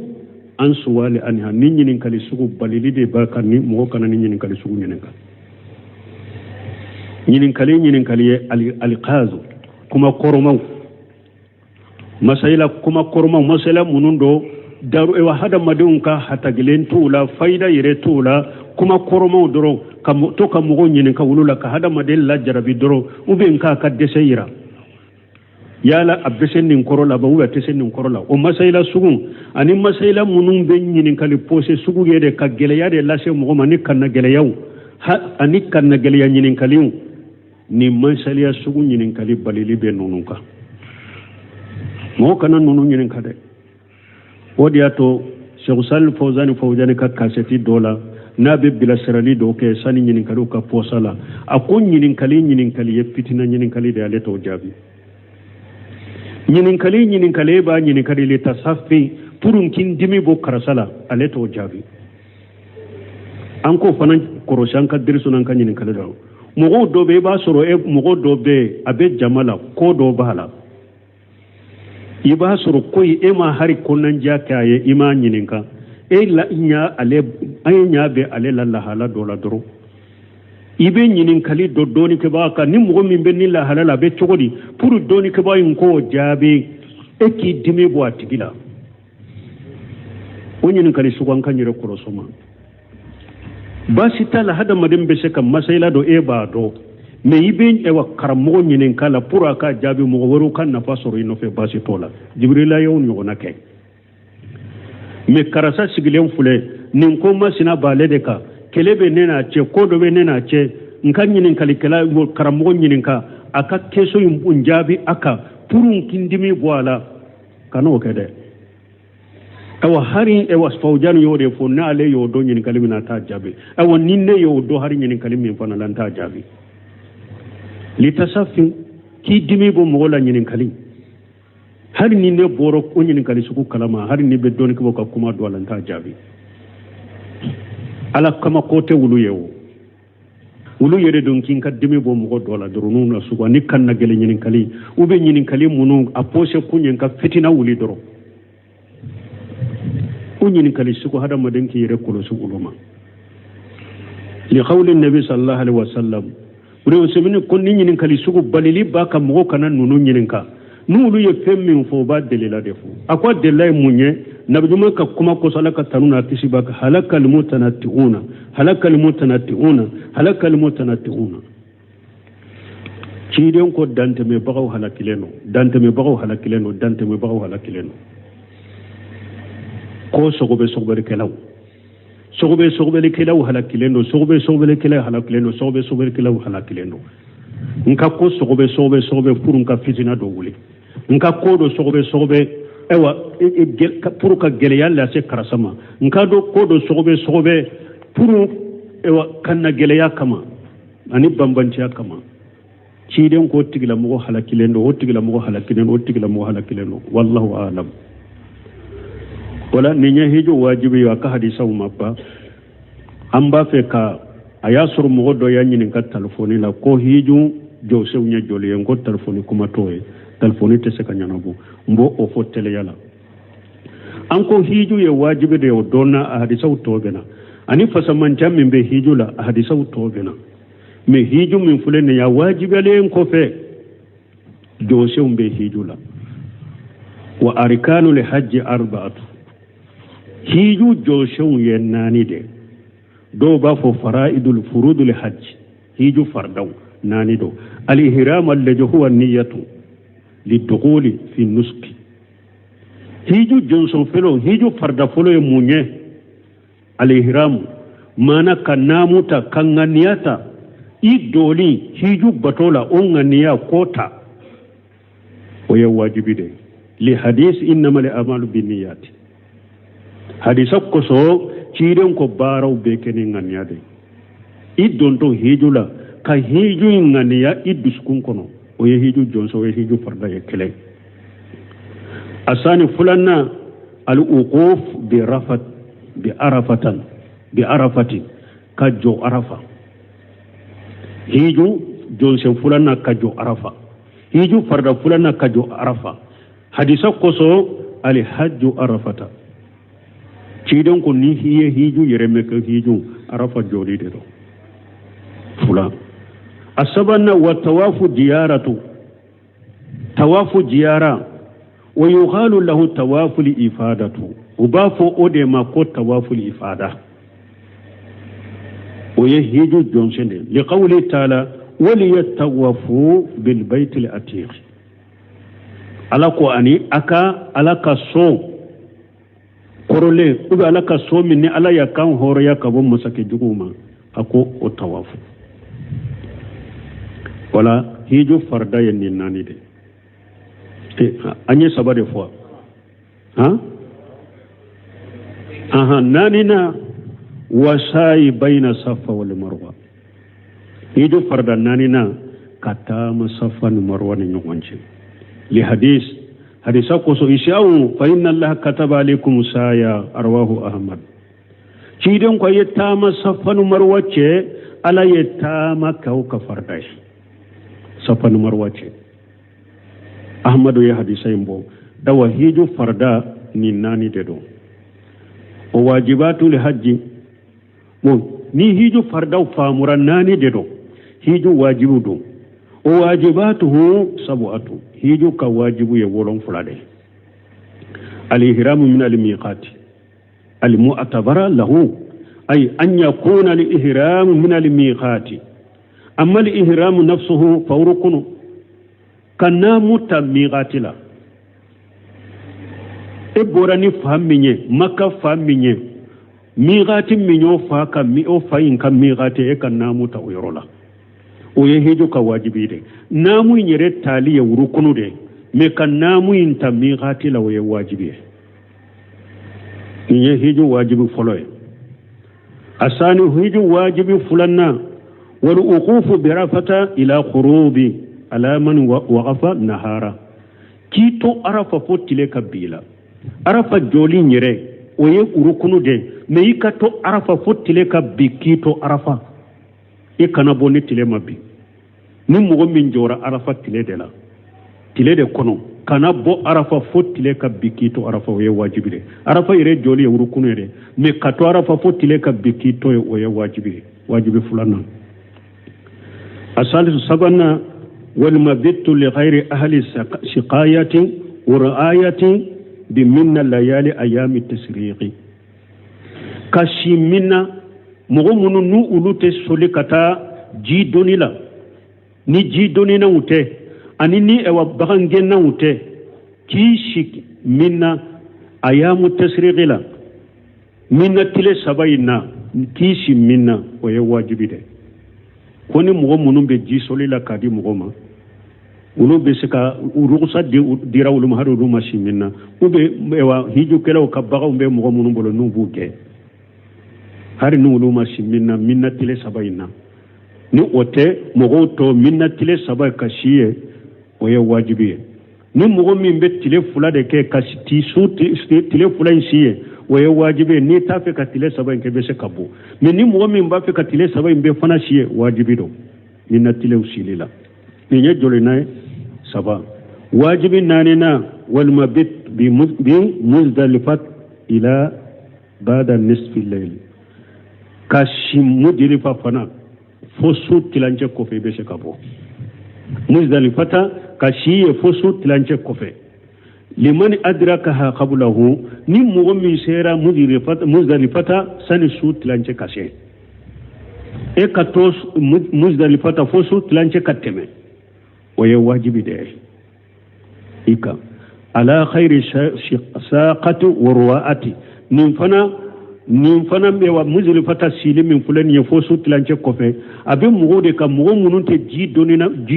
an suwali anha, ni ɲininkali sugu balili de b'a kan, ni mɔgɔ kana ni ɲininkali sugu ɲininka. Ɲininkali ye alikazu kuma kɔrɔmaw, masayila kuma kɔrɔmaw, masayila minnu don daru ewa hadamadenw ka hatagilen t'u la, fayida yɛrɛ t'u la, kuma kɔrɔmaw dɔrɔn ka to ka mɔgɔw ɲininka olu la, ka hadamaden lajarabi dɔrɔn, ou bien k'a ka dɛsɛ yira, yala a bɛ se nin kɔrɔ la ba ou bien a tɛ se nin kɔrɔ la. O masayila sugu ani masayila minnu bɛ ɲininkali pose sugu ye de ka gɛlɛya de lase mɔgɔ ma, ni kanna gɛlɛyaw ani kanna gɛlɛya ɲininkaliw, ni masayila sugu ɲininkali balili bɛ ninnu kan. Mɔgɔ kana ninnu ɲininka dɛ. O de y'a to Seku Sali Fawzani Fawzani ka kasɛti dɔ la, n'a bɛ bilasirali dɔ kɛ sani ɲininkaliw ka pɔsa la, a ko ɲininkali ye fitina ɲininkali de, ale t'o jaabi. Ɲininkali e b'a ɲininkali le ta safi pour kin dimi bɔ karisa la, ale t'o jaabi. An k'o fana kɔrɔsi an ka diriso n'an ka ɲininkali la. Mɔgɔw dɔ bɛ, i b'a sɔrɔ e mɔgɔ dɔ bɛ yen, a bɛ jama la, ko dɔ b'a la, i b'a sɔrɔ ko e ma hari kɔnɔnandiya kɛ a ye, i m'a ɲininka, e la ɲa ale, an ye ɲa bɛ ale la lahala dɔ la dɔrɔn. I bɛ ɲininkali dɔ dɔnnikɛbaga kan ni mɔgɔ min bɛ nin lahala la a bɛ cogo di pour dɔnnikɛbaga in k'o jaabi e k'i dimi bɔ a tigi la o ɲininkali sugu an k'an yɛrɛ kɔlɔsi o ma baasi t'a la hadamaden bɛ se ka masayila dɔ e b'a dɔn mais i bɛ ɛwa karamɔgɔ ɲininka la pour a ka jaabi mɔgɔ wɛrɛw ka nafa sɔrɔ i nɔfɛ baasi t'o la jibirila y'o ɲɔgɔnna kɛ mais karisa sigilen filɛ nin ko masina b'ale de kan kɛlɛ bɛ ne n'a cɛ ko dɔ bɛ ne n'a cɛ n ka ɲininkalikɛla karamɔgɔ ɲininka a ka question in jaabi a kan pour n k'i dimi bɔ a la kan'o kɛ dɛ awa hari awa fawjani y'o de fɔ n'ale y'o dɔn ɲininkali min na a t'a jaabi awa ni ne y'o dɔn hari ɲininkali min fana la n t'a jaabi litasafi k'i dimi bɔ mɔgɔ la ɲininkali hali ni ne bɔra o ɲininkali sugu kalama hali ni bɛ dɔnnikɛbaw ka kuma dɔn a la n t'a jaabi ala kama ko tɛ wulu ye o olu yɛrɛ don k'i ka dimi bɔ mɔgɔ dɔ la dɔrɔn n'u na sugu ani kan na gɛlɛn ɲininkali u bɛ ɲininkali minnu a pose kun ye ka fitina wuli dɔrɔn o ɲininkali sugu hadamaden k'i yɛrɛ kɔlɔsi olu ma liqawli nabi sallallahu alaihi wasallam o de sɛbɛnni ko ni ɲininkali sugu balili b'a ka mɔgɔ kana ninnu ɲininka n'olu ye fɛn min fɔ u b'a delila de fɔ a ko a delila ye mun ye nabiɲuman ka kuma kosɔn ala ka tanu n'a kisi b'a kan halakal mutanatti'una halakal mutanatti'una halakal mutanatti'una ciden ko dantɛmɛbagaw halakilen don dantɛmɛbagaw halakilen don dantɛmɛbagaw halakilen don ko sɔgɔbɛ sɔgɔbɛlikɛlaw sɔgɔbɛ sɔgɔbɛlikɛlaw halakilen don sɔgɔbɛ sɔgɔbɛlikɛlaw halakilen don sɔgɔbɛ sɔgɔbɛlikɛlaw halakilen don n ka ko sɔgɔbɛ sɔgɔbɛ sɔgɔbɛ pour n ka fitina dɔ wuli n ka ko dɔ sɔgɔbɛ sɔgɔbɛ ayiwa pour ka gɛlɛya lase karisa ma n ka dɔ ko dɔ sɔgɔbɛ sɔgɔbɛ pour ayiwa ka na gɛlɛya kama ani banbanciya kama ciden ko tigilamɔgɔ halakilen don o tigilamɔgɔ halakilen don o tigilamɔgɔ halakilen don wallahu alam wala nin ye hiju wajibi ye a ka hadisaw ma ban an b'a fɛ ka a y'a sɔrɔ mɔgɔ dɔ y'a ɲininka telefɔni la ko hiju jɔsenw ye joli ye n ko telefɔni kuma t'o ye telefɔni tɛ se ka ɲɛnabɔ n b'o o fɔ teliya la an ko hiju ye wajibi de ye o dɔnna a hadisaw tɔ bɛ na ani fasamanca min bɛ hiju la a hadisaw tɔ bɛ na mais hiju min filɛ nin ye a wajibiyalen kɔfɛ jɔsenw bɛ hiju la wa arkanul hajji arba'atu hiju jɔsenw ye naani de dɔw b'a fɔ fara'idul furudul hajj hiju faridaw naani don al-ihram alladhi huwa niyyatu lidukhuli fi nusuki hiju jɔnson fɔlɔ hiju farida fɔlɔ ye mun ye alihiramu maana ka naamu ta ka ŋaniya ta i doli hiju bato la o ŋaniya k'o ta o ye wajibi de ye li hadis innamal amalu binniyati hadisa kosɔn ciden ko baaraw bɛɛ kɛ ni ŋaniya de ye i dontɔ hiju la ka hiju in ŋaniya i dusukun kɔnɔ o ye hiju jɔnsɔn o ye hiju farida ye kelen asani filanan al-wuquf bi rafat bi arafatan bi arafati ka jɔ arafa hiju jɔnsen filanan ka jɔ arafa hiju farida filanan ka jɔ arafa hadisa kosɔn alihajju arafata ciden ko ni i ye hiju yɛrɛ mɛn ko hiju arafa jɔli de don fila a sabanan wa tawafu diyaratu tawafu jiyara wa yuqalu lahu tawafu ifadatu u b'a fɔ o de ma ko tawafu ifada o ye hiju jɔnsen de liqawli taala waliyatawafu bilbayti al-atiq ala ko ani a ka ala ka so kɔrɔlen ou bien ala ka so min ni ala y'a kan hɔrɔnya ka bɔ masakɛ juguw ma a ko o tawafu wala hiju farida ye nin naani de an ye saba de fɔ han ahan naani na wasayi bayina safa wal marwa hiju farida naani na ka taama safa ni marwa ni ɲɔgɔn cɛ li hadis hadisa kosɔn isa'u fa inna allaha kataba alaikum saya arwahu ahmad ciden ko a ye taama safa ni marwa cɛ ala ye taama k'aw ka farida ye safa ni marwa cɛ ahmadu ye hadisa in bɔ dawa hiju farida nin naani de don o wajibatul hajji Bon, ni hiju faridaw faamura naani de don, hiju wajibu don. O wajibatuhu sabu'atu, hiju ka wajibu ye 7 de. Al-ihramu min al-miqati al-mu'tabara lahu, ay an yakuna al-ihramu min al-miqati. Amma al-ihramu nafsuhu fa rukunu, kana muta miqati la. E bɔra ni fa min ye, Maka fa min ye, miqati min y'o fa ka mi o fa in ka miqati, e ka naamu ta o yɔrɔ la. O ye hiju ka wajibi de. Naamu in yɛrɛ taali ye rukunu de, mɛ ka naamu in ta miqati la, o ye wajibi ye. Nin ye hiju wajibi fɔlɔ ye. Asani hiju wajibi filanan, wal uqufu bi arafata ila khurubi ala man waqafa nahara, k'i to Arafa fo tile ka bi la. Arafa jɔli in yɛrɛ o ye urukunu de, mɛ i ka to Arafa fo tile ka bi, k'i to Arafa, i kana bɔ ni tile ma bi. Ni mɔgɔ min jɔra Arafa tile de la, tile de kɔnɔ, kana bɔ Arafa fo tile ka bi, k'i to Arafa, o ye wajibi de. Arafa yɛrɛ jɔli ye urukunu ye dɛ, mɛ ka to Arafa fo tile ka bi k'i to ye, o ye wajibi ye, wajibi filanan. A salisu sabanan, walima bitu li ghayri ahli siqayatin wa ra'ayatin bi minna layali ayami tasriqi, ka si minna mɔgɔ minnu n'u olu tɛ soli ka taa ji doni la, ni ji doninaw tɛ, ani ni ɛwa bagangɛnnaw tɛ, k'i si minna ayamu tasriqi la, minna tile 3 in na, k'i si minna, o ye wajibi dɛ. Ko ni mɔgɔ minnu bɛ ji soli la k'a di mɔgɔ ma, olu bɛ se ka rukusa dira olu ma, hali olu ma si min na, u bɛ wa hijukɛlaw ka baganw bɛ mɔgɔ minnu bolo n'u b'u gɛn, hali n'olu ma si min na, minna tile 3 in na. Ni o tɛ, mɔgɔw tɔ minna tile 3 ka si ye, o ye wajibi ye. Ni mɔgɔ min bɛ tile 2 de kɛ ka su tile 2 in si ye, o ye wajibi ye. N'i t'a fɛ ka tile 3 in kɛ, i bɛ se ka bɔ. Mɛ ni mɔgɔ min b'a fɛ ka tile 3 in bɛɛ fana si ye, wajibi don minna tilew sili la. Nin ye jolina ye 3. Wajibi naaninan, walima bi Muzdalifat ila bada nisfi layli, ka si Muzdalifa fana fo su tilancɛ kɔfɛ, i bɛ se ka bɔ Muzdalifata ka si ye fo su tilancɛ kɔfɛ. Liman adrakaha qablahu, ni mɔgɔ min sera Muzdalifata sani su tilancɛ ka se, e ka to Muzdalifata fo su tilancɛ ka tɛmɛ, o ye wajibi de ye i kan. Ala khayri saqati wa ruwaati, nin fana bɛ wa Muzdalifata sili min filɛ nin ye fo su tilancɛ kɔfɛ, a bɛ mɔgɔw de kan, mɔgɔ minnu tɛ ji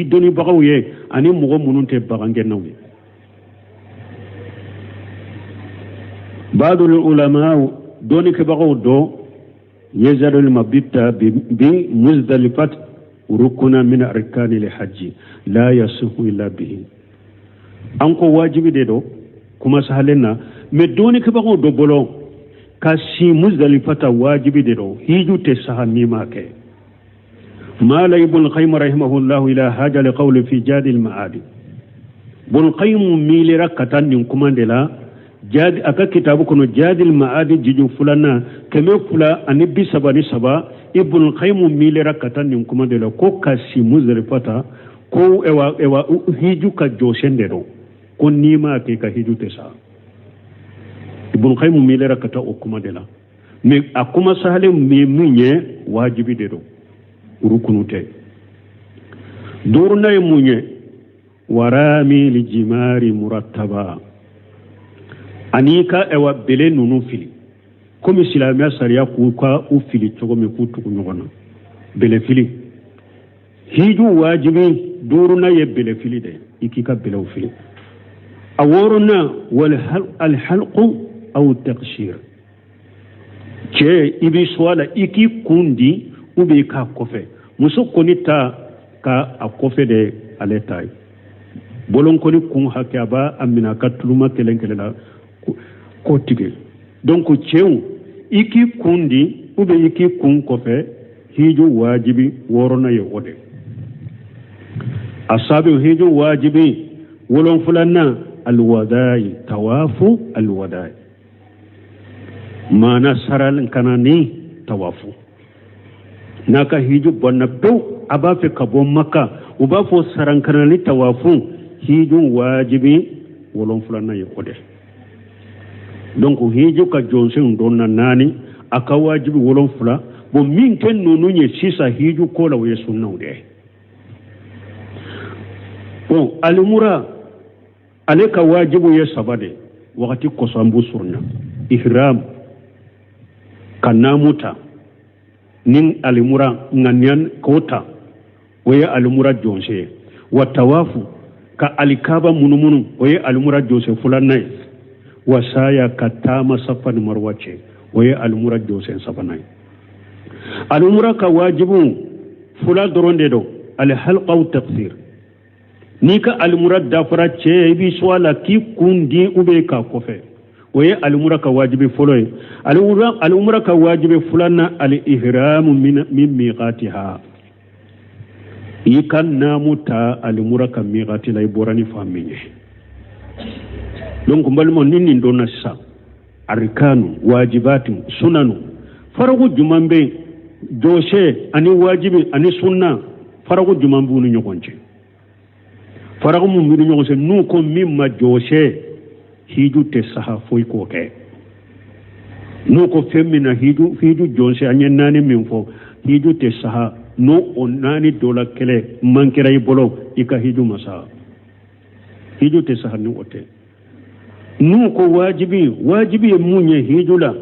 dɔnnibagaw ye, ani mɔgɔ minnu tɛ bagangɛnnaw ye. Ba'dul ulama, dɔnnikɛbagaw dɔ, yazadul mabita bi Muzdalifat rukuna min arkani lhajji la yasihu illa bihi. An ko wajibi de don kuma sahalen na, mɛ dɔnnikɛbagaw dɔ bolo ka si Muzdalifata wajibi de don, hiju tɛ saha n'i m'a kɛ. Mala Ibn Qayyim rahimahullahu ila haja li qawli fi jadi al-ma'adi. Ibn Qayyim miilira ka taa nin kuma de la jadi a ka kitabu kɔnɔ, Jadi al-Ma'adi jiju filanan 233, Ibn Qayyim miilira ka taa nin kuma de la ko ka si Muzdalifata ko ewa hiju ka jɔsen de don, ko n'i m'a kɛ ka hiju tɛ sa. Ibn Qayyim miilira ka taa o kuma de la, mɛ a kuma sahalen ye mun ye, wajibi de don, rukunu tɛ. Duurunan ye mun ye, warami lijimari murattaba, ani ka ɛwa bele ninnu fili komi silamɛya sariya k'u ka u fili cogo min, k'u tugu ɲɔgɔn na. Bele fili hiju wajibi duurunan ye bele fili de, i k'i ka belew fili. A wɔɔrɔnan, wal alhalqu aw taqsir, cɛ i b'i sɔ a la, i k'i kun di ou bien i k'a kɔfɛ. Muso kɔni ta ka a kɔfɛ de ale ta ye, bolonkɔni kun hakɛ a b'a a minɛ a ka tuluma kelen kelen la k'o tigɛ. Donc cɛw i k'i kun di ou bien i k'i kun kɔfɛ, hiju wajibi wɔɔrɔnan ye o de. A sabi hiju wajibi wolonfilanan, alwadayi tawafu alwadayi, maana saral kana ni tawafu. N'a ka hiju banna pewu, a b'a fɛ ka bɔ Maka, u b'a fɔ sarankanali tawafu, hiju wajibi wolonfilanan ye o de. Donc hiju ka jɔnsenw dɔnna naani, a ka wajibi wolonfila. Bon, min kɛ ninnu ye sisan hiju ko la, o ye sunnaw de ye. Bon, alimura ale ka wajibu ye saba de. Wagati kosɔn an b'u surunya. Ihram, ka naamu ta ni alimura ŋaniya k'o ta, o ye alimura jɔnse ye. Wa tawafu, ka alikaba munumunu, o ye alimura jɔsen filanan ye. Wa saya, ka taama Safa ni Marwa cɛ, o ye alimura jɔsen sabanan ye. Alimura ka wajibu fila dɔrɔn de don, alhalqa taqsir. N'i ka alimura dafara cɛ, i b'i sɔ a la k'i kun di ou bien k'a kɔfɛ, o ye alimura ka wajibi fɔlɔ ye. Alimura ka wajibi filanan, al ihramu min miqatiha, i ka naamu ta alimura ka miqati la, i bɔra ni fan min ye. Donc n balimaw, ni nin dɔnna sisan, arkanu, wajibatu, sunanu, faraku juman bɛ yen jɔse ani wajibi ani sunna? Faraku juman b'u ni ɲɔgɔn cɛ? Faraku mun b'u ni ɲɔgɔn cɛ? N'u ko min ma jɔse, hiju tɛ saha foyi k'o kɛ. N'u ko fɛn min na hiju jɔnse, an ye naani min fɔ, hiju tɛ saha, n'o o naani dɔ la kɛlɛ man kɛra i bolo, i ka hiju ma saha, hiju tɛ saha ni o tɛ. N'u ko wajibi, wajibi ye mun ye hiju la?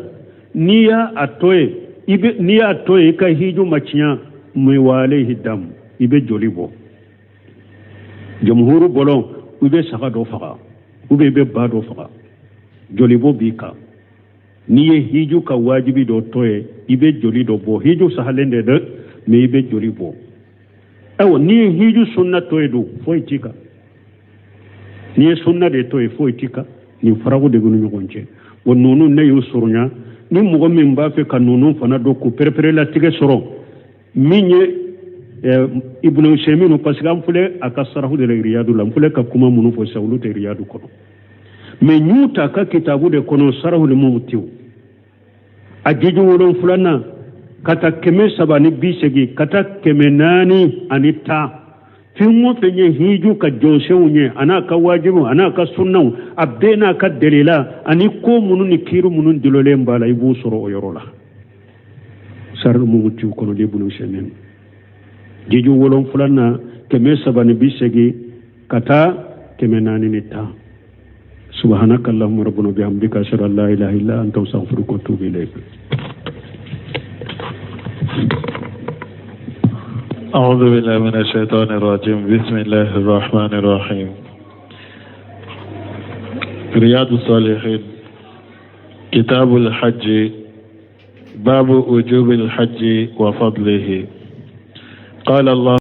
N'i y'a a to yen, i bɛ n'i y'a to yen, i ka hiju ma tiɲɛ, mais wa alayhi dam, i bɛ joli bɔ. Jamhuru bolo, i bɛ saga dɔ faga ou bien i bɛ ba dɔ faga, jolibɔ b'i kan. N'i ye hiju ka wajibi dɔ to yen, i bɛ joli dɔ bɔ. Hiju sahalen de dɛ, mais i bɛ joli bɔ. Ayiwa, n'i ye hiju sunna to yen dun, foyi t'i kan. N'i ye sunna de to yen, foyi t'i kan. Nin faraku de b'u ni ɲɔgɔn cɛ. Wa ninnu, ne y'u surunya ni mɔgɔ min b'a fɛ ka ninnu fana dɔn k'u pereperelatigɛ sɔrɔ, min ye Ibnu Usaymin, parce que an filɛ a ka sarahu de la, Riyadu la. N filɛ ka kuma minnu fɔ sisan, olu tɛ Riyadu kɔnɔ, mais n y'u ta ka kitabu de kɔnɔ, Sarahul Mumtiw, a jiji wolonfilanan ka taa 380 ka taa 410. Fɛn o fɛn ye hiju ka jɔnsenw ye, a n'a ka wajibiw, a n'a ka sunnaw, a bɛɛ n'a ka delila ani ko minnu ni kiiri minnu dulonlen b'a la, i b'u sɔrɔ o yɔrɔ la, Sarahul Mumtiw kɔnɔ de, Ibnu Usaymin, jiji wolonfilanan, 380 ka taa 410. سبحانك اللهم ربنا بحمدك، أشهد أن لا إله إلا أنت، أستغفرك وأتوب إليك. أعوذ بالله من الشيطان الرجيم، بسم الله الرحمن الرحيم. رياض الصالحين، كتاب الحج، باب وجوب الحج وفضله. قال الله